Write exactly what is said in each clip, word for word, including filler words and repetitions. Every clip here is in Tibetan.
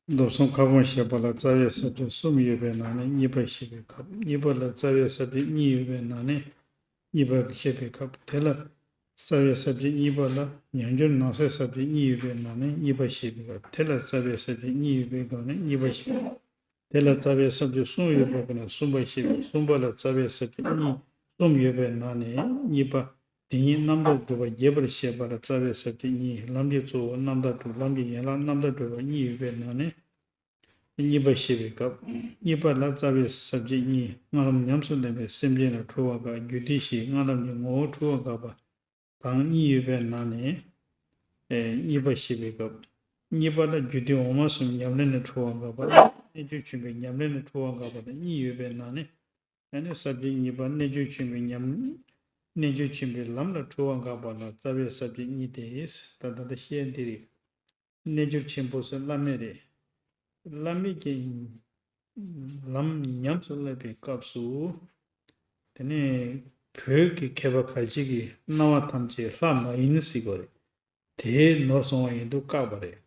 མདོ་གསུམ་ཁ་སྐོང་བཤད་པ་ལ་རྩ་བའི་ས་བཅད་གསུམ་ཡོད་པའི་ནང་ནས་གཉིས་པ་བཤད་པའི་སྐབས། གཉིས་པ་ལ་རྩ་བའི་ས་བཅད་གཉིས་ཡོད་པའི་ནང་ནས་གཉིས་པ་བཤད་པའི་སྐབས། དེ་ལ་རྩ་བའི་ས་བཅད་གཉིས་པ་ལ་ཉམས་འགྱུར་ནང་གསེས་ས་བཅད་གཉིས་ཡོད་པའི་ནང་ནས་གཉིས་པ་བཤད་པའི་སྐབས། དེ་ལ་རྩ་བའི་ས་བཅད་གཉིས་ཡོད་པའི་སྒང་ནས་གཉིས་པ་བཤད། དེ་ལ་རྩ་བའི་ས་བཅད་གསུམ་ཡོད་པ་ཀུན་ལ་གསུམ་པ་བཤད་པས། གསུམ་པ་ལ་རྩ་བའི་ས་བཅད་གཉིས་གསུམ་ཡོད་པའི་ནང་ནས་གཉིས་པ། དེ་ཉིད་རྣམ་དག་སྒྲུབ་པ་རྒྱས་པར་བཤད་པ་ལ་རྩ་བའི་ས་བཅད་གཉིས། ལམ་གྱི་གཙོ་བོ་རྣམ་དག་སྒྲུབ། ལམ་གྱི་ཡན་ལག་རྣམ་དག་སྒྲུབ་པ་གཉིས་ཡོད་པའི་ནང་ནས་གཉིས་པ་བཤད་པའི་སྐབས། གཉིས་པ་ལ་རྩ་བའི་ས་བཅད་གཉིས། སྔགས་ལམ་ཉམས་སུ་ལེན་པའི་སེམས་ཅན་ལ་འཁྲུལ་བ་དགག་རྒྱུ་དེ་བཞིའི་སྔགས་ལམ་གྱི་ངོ་བོ་འཁྲུལ་བ་དགག་པ་དང་གཉིས་ཡོད་པའི་ནང་ནས། ཨེ། གཉིས་པ་བཤད་པའི་སྐབས། གཉིས་པ་ལ་རྒྱུ་དེ་འོག་མ་གསུམ་ཉམས་ལེན་ལ་འཁྲུལ་བ་དགག་པ། རྣལ་འབྱོར་ཆེན་པོའི་ཉམས་ལེན་ལ་འཁྲུལ་བ་དགག་པ་དང་གཉིས་ཡོད་པའི་ནང་ནས། ཨ་ནི་ས་བཅད་གཉིས་པ་རྣལ་འབྱོར་ཆེན་པོའི་ཉམས། རྣལ་འབྱོར་ཆེན་པོའི་ལམ་ལ་འཁྲུལ་བ་དགག་པ་ལ་རྩ་བའི་ས་བཅད་གཉིས་ཏེ། ད་ད་ལྟ་བཤད་འདི་རེད། རྣལ་འབྱོར་ཆེན་པོ་ཟེར་བླ་མེད་རེད། བླ་མེད་ཀྱི་ལམ་ཉམས་སུ་བླངས་པའི་སྐབས་སུ། དེ་ནས་བོད་ཀྱི་མཁས་པ་ཁ་ཅིག་གིས་སྣང་བ་ཐམས་ཅད་ལྷ་མ་ཡིན་ཟེར་གྱི་རེད། དེ་ནོར་སོང་བ་ཡིན་དུས་བཀག་པ་རེད།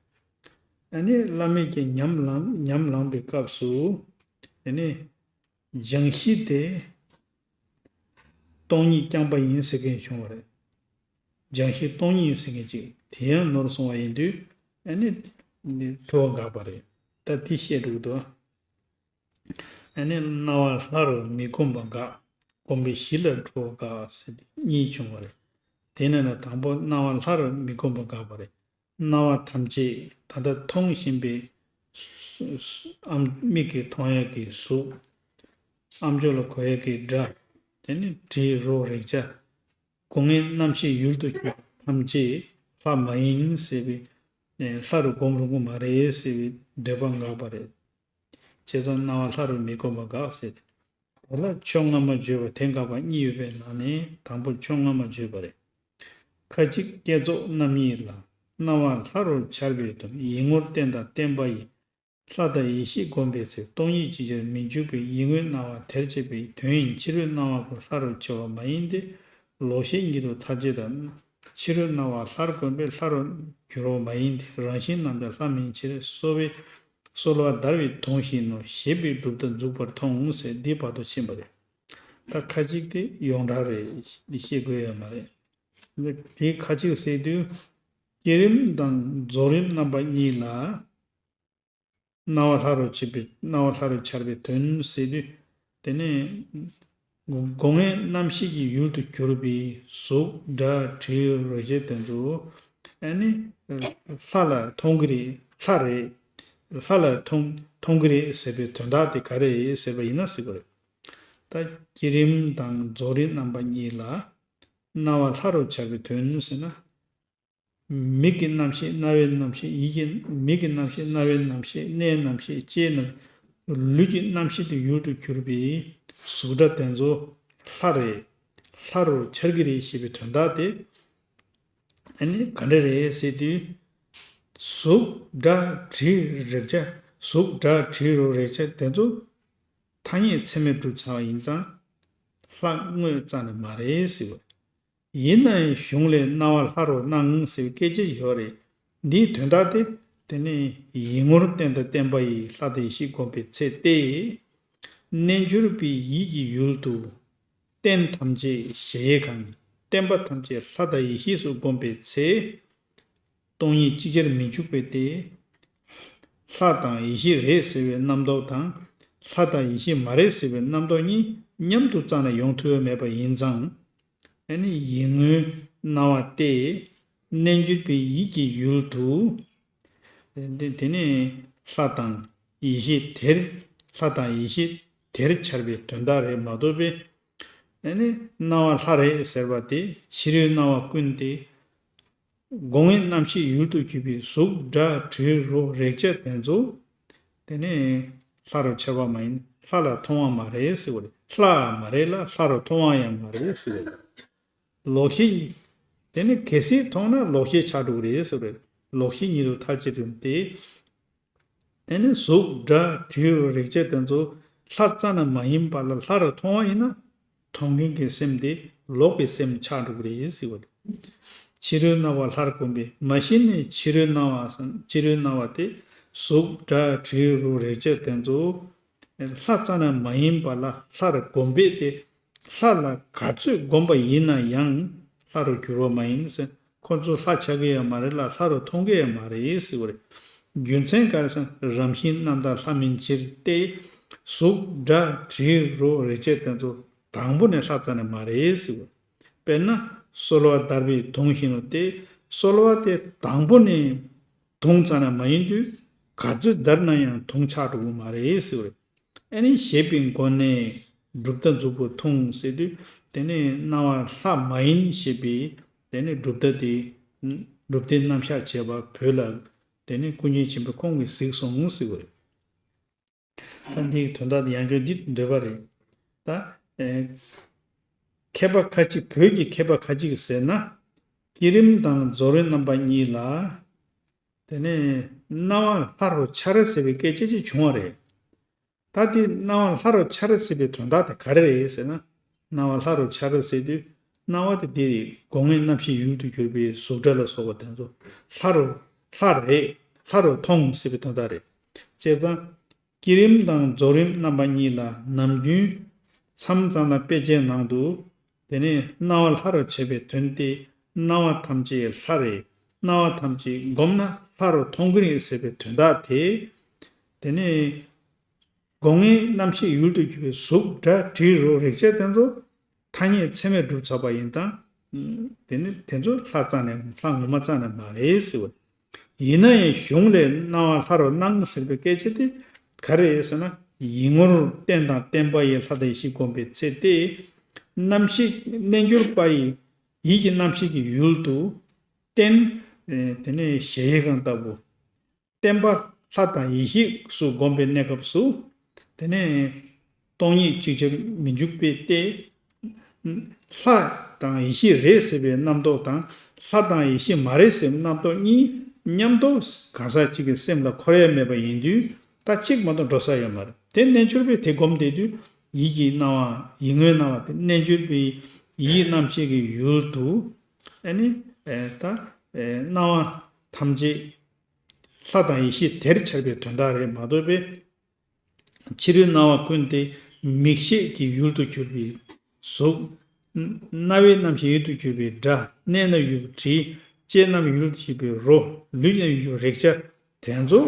ཨ་ནི་བླ་མེད་ཀྱི་ཉམས་བླངས་ཉམས་བླངས་པའི་སྐབས་སུ། དེ་ནས་སྦྱང་གཞི་དེ་སྟོང་ཉིད་རྐྱང་པ་ཡིན་ཟེར་མཁན་བྱུང་བ་རེད། སྦྱང་གཞི་སྟོང་ཉིད་ཡིན་ཟེར་མཁན་ཅིག་དེ་ཡང་ནོར་སོང་བ་ཡིན་དུས། ཨ་ནི་འཁྲུལ་བ་འགག་པ་རེད། ད་དེ་བཤད་འགྲོ་གི་འདུག་ཨ་ནི་སྣང་བ་ལྷ་རུ་མི་བསྒོམ་པ་འགག་སྒོམ་པའི་གཞི་ལ་འཁྲུལ་བ་འགག་ཟེར་གཉིས་བྱུང་བ་རེད། དེ་ནས་ན་དང་པོ་སྣང་བ་ལྷ་རུ་མི་བསྒོམ་པ་འགག་པ་རེད། སྣང་བ་ཐམས་ཅད་ད་ལྟ་མཐོང་བཞིན་པའི་ཨམ་མིག་གིས་མཐོང་ཡག་གི་གཟུགས། ཨམ་ཅོག་ལ་གོ་ཡག་གི་སྒྲ། དེ་ནི་དྲི་རོ་རེག་བྱ། སྒོ་ལྔའི་རྣམ་ཤེས་ཡུལ་དུ་གྱུར་པ་ཐམས་ཅད་ལྷ་མ་ཡིན་ཟེར་བའི། ལྷ་རུ་བསྒོམ་རུང་གི་མ་རེད་ཟེར་བའི་འདོད་པ་འགག་པ་རེད། བྱས་ཙང་སྣང་བ་ལྷ་རུ་མི་བསྒོམ་པ་འགག་ཟེར་ཏེ། དེ་ལ་ཕྱོགས་སྔ་མ་བརྗོད་པ་དེ་འགག་པ་གཉིས་ཡོད་པའི་ནང་ནས་དང་པོ་ཕྱོགས་སྔ་མ་བརྗོད་པ་རེད། ཁ་ཅིག་བསྐྱེད་རྫོགས་རྣམ་གཉིས་ལ། སྣང་བ་ལྷ་རུ་འཆར་བའི་དོན་ཡིད་ངོར་རྟེན་དང་བརྟེན་པ་ཡི། ལྷ་དང་ཡེ་ཤེས་བསྒོམ་པའི་ཚེ་སྟོང་ཉིད་ཅིག་ཅར་མི་འཇུག་པའི་ཡིད་ངོར་སྣང་བ་དེར་བྱེད་པའི་དོན་ཡིན་ཕྱི་རོལ་སྣང་བ་ཀུན་ལྷ་རུ་འཆར་བ་མ་ཡིན་ཏེ། ལོག་ཤེས་ཉིད་དུ་ཐལ་བྱེད་དང་། ཕྱི་རོལ་སྣང་བ་ལྷར་བསྒོམས་པས་ལྷ་རུ་འགྱུར་བ་མ་ཡིན་ཏེ། རང་བཞིན་རྣམས་ཀྱང་ལྷ་མིན་ཕྱིར། གསོལ་བས་གསོལ་བ་བརྡར་བའི་དོན་བཞིན་ནོ། ཞེས་པས་སྒྲུབ་ཐབས་འཛུགས་པར་མཐོང་ཟེར་འདི་བར་དུ་ཕྱིན་པ་རེད། ད་ཁ་ཅིག་དེ་ཡོངས་གྲགས་རེད། འདི་ཤེས་དགོས་ཡ་མ་རེད། དེ་ཁ་ཅིག་ཟེར་དུས། བསྐྱེད་རིམ་དང་རྫོགས་རིམ་རྣམ་པ་གཉིས་ལ། སྣང་བ་ལྷ་རུ་ཆེན་པོའི་སྣང་བ་ལྷ་རུ་འཆར་བའི་དོན་ཟེར་དུས། དེ་ནས་སྒོ་ལྔའི་རྣམ་ཤེས་ཀྱི་ཡུལ་དུ་གྱུར་པའི་གཟུགས་སྒྲ་དྲི་རོ་རེག་བྱ་དེ་ཚོ། ཨ་ནི་ལྷ་ལ་མཐོང་གི་རེད། ལྷ་རེད། ལྷ་ལ་མཐོང་མཐོང་གི་རེད་ཟེར་བའི་དོན་དག་དེ་ག་རེ་རེད་ཟེར་བ་ཡིན་ན་ཟེར་བ་རེད། ད་བསྐྱེད་རིམ་དང་རྫོགས་རིམ་རྣམ་པ་གཉིས་ལ་སྣང་བ་ལྷ་རུ་འཆར་བའི་དོན་ཟེར་ན། མིག་གི་རྣམ་ཤེས་རྣ་བའི་རྣམ་ཤེས་ཡིད་ཀྱི་མིག་གི་རྣམ་ཤེས་རྣ་བའི་རྣམ་ཤེས་སྣའི་རྣམ་ཤེས་ལྕེའི་རྣམ་ལུས་ཀྱི་རྣམ་ཤེས་དེ་ཡུལ་དུ་གྱུར་པའི་གཟུགས་སྒྲ་དེ་ཚོ་ལྷ་རེད། ལྷ་རུ་འཆར་གྱི་རེད་ཞེས་པའི་དོན་དག་དེ། ཨ་ནི་ག་འདྲ་རེད་ཟེར་དུས། གཟུགས་སྒྲ་དྲི་རེག་བྱ་གཟུགས་སྒྲ་དྲི་རོ་རེག་བྱ་དེ་ཚོ་ཐ་སྙད་ཚད་མས་གྲུབ་ཚར་བ་ཡིན་ཙང་། ལྷ་དངོས་རྩ་ནས་མ་རེད་ཟེར་བ། ཡིན་ན་ཡང་གཞུང་ལས་སྣང་བ་ལྷ་རུ་སྣང་ཟེར་བའི་སྐད་ཆ་ཡོད་རེད། འདིའི་དོན་དག་དེ། དེ་ནི་ཡིད་ངོར་རྟེན་དང་བརྟེན་པ་ཡི་ལྷ་དང་ཡེ་ཤེས་བསྒོམ་པའི་ཚེ་སྟེ། རྣལ་འབྱོར་པའི་ཡིད་ཀྱི་ཡུལ་དུ། རྟེན་ཐམས་ཅད་གཞལ་ཡས་ཁང་། བརྟེན་པ་ཐམས་ཅད་ལྷ་དང་ཡེ་ཤེས་སུ་བསྒོམ་པའི་ཚེ། སྟོང་ཉིད་ཅིག་ཅར་མི་འཇུག་པས་ཏེ། ལྷ་དང་ཡེ་ཤེས་རེད་ཟེར་བའི་རྣམ་རྟོག་དང་། ལྷ་དང་ཡེ་ཤེས་མ་རེད་ཟེར་བའི་རྣམ་རྟོག་གཉིས་མཉམ་དུ་རྩ་ནས་ཡོང་ཐུབ་ཡ་མེད་པ་ཡིན་ཙང་། ཨ་ནི་ཡིད་ངོར་སྣང་བ་སྟེ། རྣལ་འབྱོར་པའི་ཡིད་ཀྱི་ཡུལ་དུ། དེ་དེ་ནི་ལྷ་དང་ཡེ་ཤེས་དེར། ལྷ་དང་ཡེ་ཤེས་དེར་འཆར་བའི་དོན་དག་རེད་མ་གཏོགས་པའི། ཨ་ནི་སྣང་བ་ལྷ་རེད་ཟེར་བ་དེ་ཕྱི་རོལ་སྣང་བ་ཀུན་ཏེ། སྒོ་ལྔའི་རྣམ་ཤེས་ཡུལ་དུ་གྱུར་པའི་གཟུགས་སྒྲ་དྲི་རོ་རེག་བྱ་དེ་ཚོ། དེ་ནི་ལྷ་རུ་འཆར་བ་མ་ཡིན། ལྷ་ལ་མཐོང་བ་མ་རེད་ཟེར་བ་རེད། ལྷ་མ་རེད་ལ་ལྷ་རུ་མཐོང་བ་ཡང་མ་རེད་ཟེར་བ་རེད། ལོག་ཤེས། དེ་ནི་གལ་སྲིད་མཐོང་ན་ལོག་ཤེས་ཆགས་འགྲོ་གི་རེད་ཟེར་བ་རེད། ལོག་ཤེས་ཉིད་དུ་ཐལ་བྱེད་དོན་ཏེ། ཨ་ནི་གཟུགས་སྒྲ་དྲི་རོ་རེག་བྱ་དེ་ཚོ་ལྷ་རྩ་ནས་མ་ཡིན་པ་ལ་ལྷ་རུ་མཐོང་བ་ཡིན་ན། མཐོང་མཁན་གྱི་སེམས་དེ་ལོག་པའི་སེམས་ཆགས་འགྲོ་གི་རེད་ཟེར་བ་རེད། ཕྱི་རོལ་སྣང་བ་ལྷར་བསྒོམས་པས་མ་གཞི་ནས་ཕྱི་རོལ་སྣང་བ་སམ་ཕྱི་རོལ་སྣང་བ་དེ་ གཟུགས་སྒྲ་དྲི་རོ་རེག་བྱ་དེ་ཚོ་ལྷ་རྩ་ནས་མ་ཡིན་པ་ལ་ལྷར་བསྒོམས་པས་ཏེ། ལྷ་ལ་ག་ཚོད་བསྒོམས་པ་ཡིན་ན་ཡང་ལྷ་རུ་འགྱུར་བ་མ་ཡིན་ཟེར། ཁོ་ཚོ་ལྷ་ཆགས་ཀྱི་ཡང་མ་རེད་ལ་ལྷ་རུ་མཐོང་གི་ཡང་མ་རེད་ཟེར་བ་རེད། རྒྱུ་མཚན་ག་རེ་ཟེར་ན་རང་བཞིན་རྣམ་དག་ལྷ་མིན་ཕྱིར་ཏེ། གཟུགས་སྒྲ་དྲི་རོ་རེག་བྱ་དེ་ཚོ་དང་པོ་ནས་ལྷ་རྩ་ནས་མ་རེད་ཟེར་བ། དཔེར་ན་སོལ་བ་བརྡར་བས་དུང་བཞིན་ནོ་སྟེ། སོལ་བ་དེ་དང་པོ་ནས་དུང་རྩ་ནས་མ་ཡིན་དུས་ག་ཚོད་བརྡར་ན་ཡང་དུང་ཆགས་འགྲོ་གི་མ་རེད་ཟེར་བ་རེད། ཨ་ནི་ཞེས་པའི་སྒོ་ནས་གྲུབ་མཐའ་མཛུབ་པོ་མཐོང་ཟེར་དུས་དེ་ནས་སྣང་བ་ལྷ་མ་ཡིན་ཞེས་པའི་དེ་ནས་གྲུབ་མཐའ་དེ་གྲུབ་མཐའི་རྣམ་གཞག་བྱས་པ་བོད་ལ་དེ་ནས་ཀུན་མཁྱེན་ཆེན་པོས་ཁོང་གིས་གཟིགས་སོང་ཟེར་བ་རེད། ད་འདིའི་དོན་དག་དེ་ཡང་བསྐྱར་འདི་འདོད་པ་རེད། ད་ཨེ། མཁས་པ་ཁ་ཅིག་བོད་ཀྱི་མཁས་པ་ཁ་ཅིག་གིས་ཟེར་ན། བསྐྱེད་རིམ་དང་རྫོགས་རིམ་རྣམ་པ་གཉིས་ལ། དེ་ནས་སྣང་བ་ལྷ་རུ་འཆར་ཟེར་བའི་སྐད་ཆ་ཅིག་བྱུང་བ་རེད། ད་དེ་སྣང་བ་ལྷ་རུ་འཆར་ཟེར་བའི་དོན་དག་དེ་ག་རེ་རེད་ཟེར་ན། སྣང་བ་ལྷ་རུ་འཆར་ཟེར་དུས་སྣང་བ་དེ་དེ་རེད་སྒོ་ལྔའི་རྣམ་ཤེས་ཡུལ་དུ་གྱུར་པའི་གཟུགས་སྒྲ་ལ་སོགས་པ་དེ་ཚོ་ལྷ་རུ་ལྷ་རེད་ལྷ་རུ་མཐོང་ཟེར་བའི་དོན་དག་རེད། བྱས་ཙང་། བསྐྱེད་རིམ་དང་རྫོགས་རིམ་རྣམ་པ་གཉིས་ལ་ནམ་རྒྱུན་མཚམས་ཙམ་ལ་དཔེ་ཆའི་ནང་དུ། དེ་ནས་སྣང་བ་ལྷ་རུ་བྱེད་པའི་དོན་ཏེ། སྣང་བ་ཐམས་ཅད་ལྷ་རེད། སྣང་བ་ཐམས་ཅད་བསྒོམས་ན་ལྷ་རུ་མཐོང་གི་རེད་ཟེར་བའི་དོན་དག་དེ། དེ་ནས་སྒོ་ལྔའི་རྣམ་ཤེས་ཡུལ་དུ་གྱུར་པའི་གཟུགས་སྒྲ་དྲི་རོ་རེག་བྱ་དེ་ཚོ་ཐ་སྙད་ཚད་མས་གྲུབ་ཚར་བ་ཡིན་ཙང་། དེ་ནི་དེ་ཚོ་ལྷ་རྩ་ནས་ལྷ་ངོ་མ་རྩ་ནས་མ་རེད་ཟེར་བ། ཡིན་ན་ཡང་གཞུང་ལས་སྣང་བ་ལྷ་རུ་སྣང་ཟེར་བའི་སྐད་ཆ་དེ་ག་རེ་རེད་ཟེར་ན། ཡིད་ངོར་རྟེན་དང་བརྟེན་པ་ཡི་ལྷ་དང་ཡེ་ཤེས་བསྒོམ་པའི་ཚེ་སྟེ། རྣམ་ཤེས་རྣལ་འབྱོར་པ་ཡི་ཡིད་ཀྱི་རྣམ་ཤེས་ཀྱི་ཡུལ་དུ་རྟེན། དེ་ནས་གཞལ་ཡས་ཁང་ལྟ་བུ། བརྟེན་པ་ལྷ་དང་ཡེ་ཤེས་སུ་བསྒོམས་པའི་གནས་སྐབས་སུ། དེ་ནས་སྟོང་ཉིད་ཅིག་ཅར་མི་འཇུག་པའི་སྟེ། ལྷ་དང་ཡེ་ཤེས་རེད་ཟེར་བའི་རྣམ་རྟོག་དང་ལྷ་དང་ཡེ་ཤེས་མ་རེད་ཟེར་བའི་རྣམ་རྟོག་གཉིས་མཉམ་དུ་གང་ཟག་གཅིག་གི་སེམས་ལ་འཁོར་ཡ་མེད་པ་ཡིན་དུས་ད་གཅིག་མ་གཏོགས་འགྲོ་ས་ཡོད་མ་རེད། དེ་རྣལ་འབྱོར་པས་དེ་སྒོམ་བསྡད་དུས་ཡིད་ཀྱི་སྣང་བ་ཡིད་ངོའི་སྣང་བ་དེ་རྣལ་འབྱོར་པའི་ཡིད་རྣམ་ཤེས་ཀྱི་ཡུལ་དུ་ཨ་ནི་ད་སྣང་བ་ཐམས་ཅད་ལྷ་དང་ཡེ་ཤེས་དེར་འཆར་བའི་དོན་དག་རེད་མ་གཏོགས་པའི། ཕྱི་རོལ་སྣང་བ་ཀུན་ཏེ་མིག་ཤེས་ཀྱི་ཡུལ་དུ་གྱུར་པའི་གཟུགས། རྣ་བའི་རྣམ་ཤེས་ཡུལ་དུ་གྱུར་པའི་སྒྲ། སྣའི་རྣམ་ཤེས་དྲི། ལྕེའི་རྣམ་ཤེས་ཡུལ་དུ་གྱུར་པའི་རོ། ལུས་ཀྱི་རྣམ་ཤེས་རེག་བྱ། དེ་ཚོ་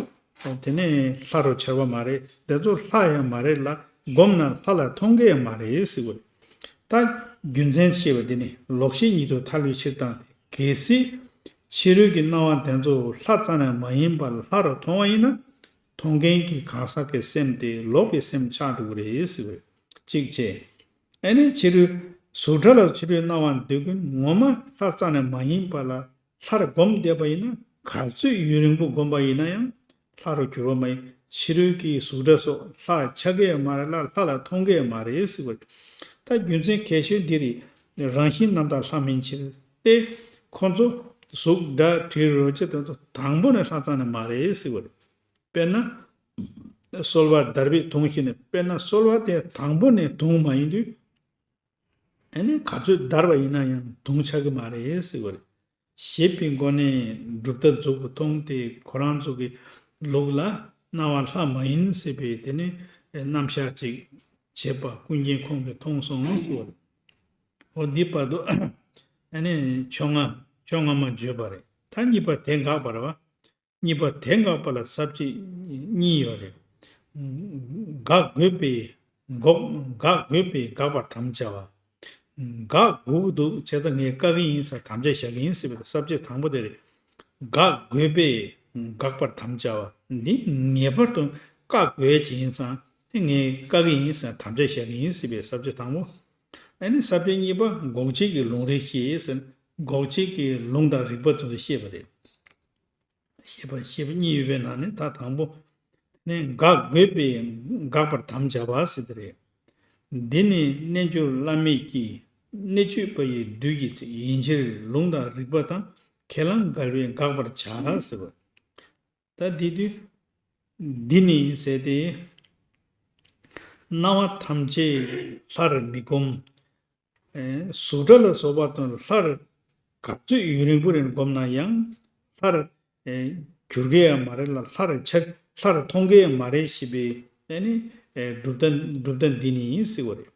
དེ་ནས་ལྷ་རུ་འཆར་བ་མ་རེད། དེ་ཚོ་ལྷ་ཡང་མ་རེད་ལ་བསྒོམས་ན་ལྷ་ལ་མཐོང་གི་ཡང་མ་རེད་ཟེར་བ་རེད། ད་རྒྱུ་མཚན་ཤེས་པ་དེ་ནི་ལོག་ཤེས་ཉིད་དུ་ཐལ་བའི་ཕྱིར་དང་། གལ་སྲིད་ཕྱི་རོལ་གྱི་སྣང་བ་དེ་ཚོ་ལྷ་རྩ་ནས་མ་ཡིན་པར་ལྷ་རུ་མཐོང་བ་ཡིན་ན། མཐོང་མཁན་གྱི་གང་ཟག་གི་སེམས་དེ་ལོག་པའི་སེམས་ཆགས་འགྲོ་གི་རེད་ཟེར་བས་གཅིག་བྱས། ཨ་ནི་ཕྱི་རོལ་གཟུགས་སྒྲ་ལ་ཕྱི་རོལ་སྣང་བ་འདོད་ཀུན་ངོ་མ་ལྷ་རྩ་ནས་མ་ཡིན་པ་ལ་ལྷར་བསྒོམས་བསྡད་པ་ཡིན་ན་ག་ཚོད་ཡུན་རིང་པོ་བསྒོམས་པ་ཡིན་ན་ཡང་ལྷ་རུ་གྱུར་བ་མ་ཡིན། ཕྱི་རོལ་གྱི་གཟུགས་སྒྲ་སོགས་ལྷ་ཆགས་ཀྱི་ཡང་མ་རེད་ལ་ལྷ་ལ་མཐོང་གི་ཡང་མ་རེད་ཟེར་བ་རེད། ད་རྒྱུ་མཚན་གལ་ཆེན་འདི་རེད། རང་བཞིན་རྣམ་དག་ལྷ་མིན་ཕྱིར་ཏེ། ཁོ་ཚོ་གཟུགས་སྒྲ་དྲི་རོ་རེག་བྱ་དེ་ཚོ་དང་པོ་ནས་ལྷ་རྩ་ནས་མ་རེད་ཟེར་བ་རེད། དཔེར་ན། སོལ་བ་བརྡར་བས་དུང་བཞིན་ནོ། དཔེར་ན་སོལ་བ་དེ་དང་པོ་ནས་དུང་མ་ཡིན་དུས། ཨ་ནི་ག་ཚོད་བརྡར་བ་ཡིན་ན་ཡང་དུང་ཆགས་ཀྱི་མ་རེད་ཟེར་བ་རེད། ཞེས་པའི་སྒོ་ནས་གྲུབ་མཐའ་མཛུབ་མོ་མཐོང་སྟེ་ཁོ་རང་ཚོ་གི་ལུགས་ལ་སྣང་བ་ལྷ་མ་ཡིན་ཟེར་བའི་དེ་ནི་རྣམ་གཞག་ཅིག་བྱེད་པ་ཀུན་མཁྱེན་ཁོང་གིས་མཐོང་སོང་ཟེར་བ་རེད། འོ་འདི་བར་དུ་ཨ་ནི་བཅོ་ལྔ་བཅོ་ལྔ་མ་བརྗོད་པ་རེད། ད་གཉིས་པ་དེ་འགག་པ་རེད་བ། གཉིས་པ་དེ་འགག་པ་ལ་ས་བཅད་གཉིས་ཡོད་རེད། འགག་དགོས་པས་འགོག་འགག་དགོས་པས་འགག་པར་དམ་བཅའ་བ། འགག་དགོས་ཀྱི་འདུག་བྱས་ཙང་ངས་བཀག་གི་ཡིན་ཟེར་དམ་བཅའ་བཞག་གི་ཡིན་ཟེར་བའི་ས་བཅད་དང་པོ་དེ་རེད། འགག་དགོས་པས་འགག་པར་དམ་བཅའ་བ། འདི་ངེས་པར་དུ་བཀག་དགོས་ཀྱི་ཡིན་ཙང་དེ་ངས་བཀག་གི་ཡིན་ཟེར་དམ་བཅའ་བཞག་གི་ཡིན་ཟེར་བའི་ས་བཅད་དང་པོ། ཨ་ནི་ས་བཅད་གཉིས་པ་འགོག་བྱེད་ཀྱི་ལུང་རིགས་ཤེས་ཟེར། འགོག་བྱེད་ཀྱི་ལུང་དང་རིགས་པ་དེ་ཚོ་ཤེས་པ་རེད། ཤེས་པ་ཤེས་པ་གཉིས་ཡོད་པའི་ནང་ནས་ད་དང་པོ་ནི་འགག་དགོས་པས་འགག་པར་དམ་བཅའ་བ་ཟེར་དེ་རེད། འདི་ནི་རྣལ་འབྱོར་བླ་མེད་ཀྱི་གནད་བཅུ་པ་ཡི་བདུད་ཀྱི་ཚིག་ཡིན་ཕྱིར་ལུང་དང་རིགས་པ་དང་ཁས་བླངས་འགལ་བས་འགག་པར་བྱ་ཟེར་བ། ད་འདི་དུས་འདི་ནི་ཟེར་ཏེ། སྣང་བ་ཐམས་ཅད་ལྷར་མི་བསྒོམ། ཨེ། གཟུགས་སྒྲ་ལ་སོགས་པ་དང་ལྷར་ག་ཚོད་ཡུན་རིང་པོ་རིང་བསྒོམས་ན་ཡང་ལྷར། ཨེ། འགྱུར་གྱི་ཡང་མ་རེད་ལ། སླར་ཆགས། སླར་མཐོང་གི་ཡང་མ་རེད་ཞེས་པའི་ཨ་ནི་ཨེ་གྲུབ་མཐའ། གྲུབ་མཐའ་འདི་ནི་ཟེར་བ་རེད།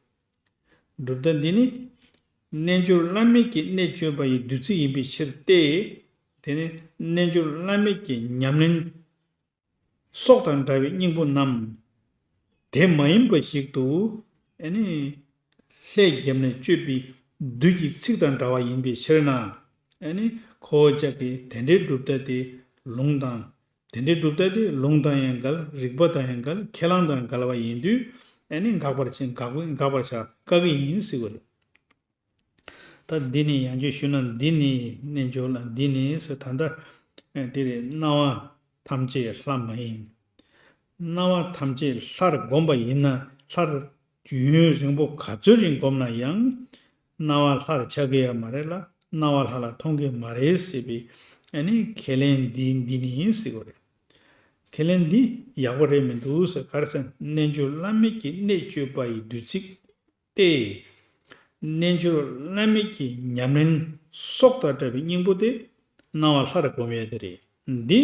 གྲུབ་མཐའ་འདི་ནི། རྣལ་འབྱོར་བླ་མེད་ཀྱི་གནད་བཅོས་པ་ཡི་བདུད་རྩི་ཡིན་པའི་ཕྱིར་ཏེ། དེ་ནི་རྣལ་འབྱོར་བླ་མེད་ཀྱི་ཉམས་ལེན་སྲོག་དང་འདྲ་བའི་སྙིང་པོ་རྣམས། དེ་མ་ཡིན་པ་ཞིག་ཏུ་ཨ་ནི་ལྷས་བརྒྱབ་ནས་གཅོད་པའི་བདུད་ཀྱི་ཚིག་དང་འདྲ་བ་ཡིན་པའི་ཕྱིར་ན། ཨ་ནི་ཁོ་བོ་ཅག་གིས་དེ་འདྲའི་གྲུབ་མཐའ་དེ་ལུང་དང་། དེ་འདྲའི་གྲུབ་མཐའ་དེ་ལུང་དང་ཡང་འགལ། རིགས་པ་དང་ཡང་འགལ། ཁས་བླངས་དང་འགལ་བ་ཡིན་དུས། ཨ་ནི་དགག་པར་བྱེད། དགག་པ། དགག་པར་བྱ་དཀའ་གི་ཡིན་ཟེར་བ་རེད། ད་འདི་ནི་ཡང་བསྐྱར་ཞུ་ན། འདི་ནི་རྣལ་འབྱོར་ལ། འདི་ནི་ཟེར། ད་ལྟ་དེ་རེད། སྣང་བ་ཐམས་ཅད་ལྷ་མ་ཡིན། སྣང་བ་ཐམས་ཅད་ལྷར་བསྒོམས་པ་ཡིན་ན། ལྷར་ཡུན་རིང་པོ་ག་ཚོད་རིང་བསྒོམས་ན་ཡང་། སྣང་བ་ལྷར་ཆགས་ཀྱི་ཡང་མ་རེད་ལ། སྣང་བ་ལྷ་ལ་མཐོང་གི་མ་རེད་ཟེར་བའི་ཨ་ནི་ཁས་ལེན་འདི། འདི་ནི་ཟེར་བ་རེད། ཁས་ལེན་འདི་ཡག་པོ་རེད་མི་འདུག་ཟེར། ག་རེ་ཟེར། རྣལ་འབྱོར་བླ་མེད་ཀྱི་གནད་བཅོས་པ་ཡི་བདུད་རྩི་སྟེ། རྣལ་འབྱོར་བླ་མེད་ཀྱི་ཉམས་ལེན་སྲོག་དང་འདྲ་བའི་སྙིང་པོ་དེ་སྣང་བ་ལྷར་བསྒོམ་ཡས་དེ་རེད། འདི་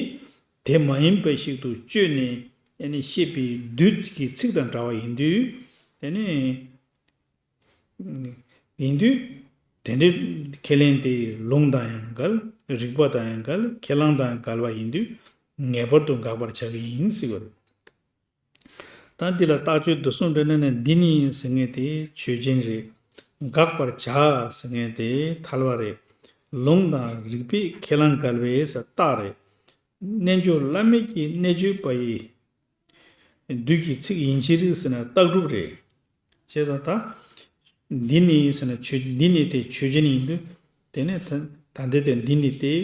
དེ་མ་ཡིན་པ་ཞིག་ཏུ་བཅོས་ནས་ཨ་ནི་བཤད་པའི་བདུད་ཀྱི་ཚིག་དང་འདྲ་བ་ཡིན་དུས། ཨ་ནི་ཡིན་དུས། དེ་འདྲའི་ཁས་ལེན་དེ་ལུང་དང་ཡང་འགལ། རིགས་པ་དང་ཡང་འགལ། ཁས་བླངས་དང་འགལ་བ་ཡིན་དུས། ངེས་པར་དུ་དགག་པར་བྱ་གི་ཡིན་ཟེར་བ་རེད། ད་འདི་ལ་རྟགས་ཆོས་བསྡུས་གསུམ་འགྲེལ་ན་ནི། འདི་ནི་ཟེར་མཁན་དེ་ཆོས་ཅན་རེད། དགག་པར་བྱ་ཟེར་མཁན་དེ་ཐལ་བ་རེད། ལུང་དང་རིགས་པས་ཁས་བླངས་འགལ་བའི་ཟེར་རྟགས་རེད། རྣལ་འབྱོར་བླ་མེད་ཀྱི་གནད་བཅོས་པ་ཡི་བདུད་ཀྱི་ཚིག་ཡིན་ཕྱིར་ཟེར་ན་རྟགས་གྲུབ་རེད། བྱས་ཙང་ད་འདི་ནི་ཟེར་ན་ཆོས། འདི་ནི་དེ་ཆོས་ཅན་ཡིན་དུས། དེ་ནས་ད་ད་འདི་དེ། འདི་ནི་དེ་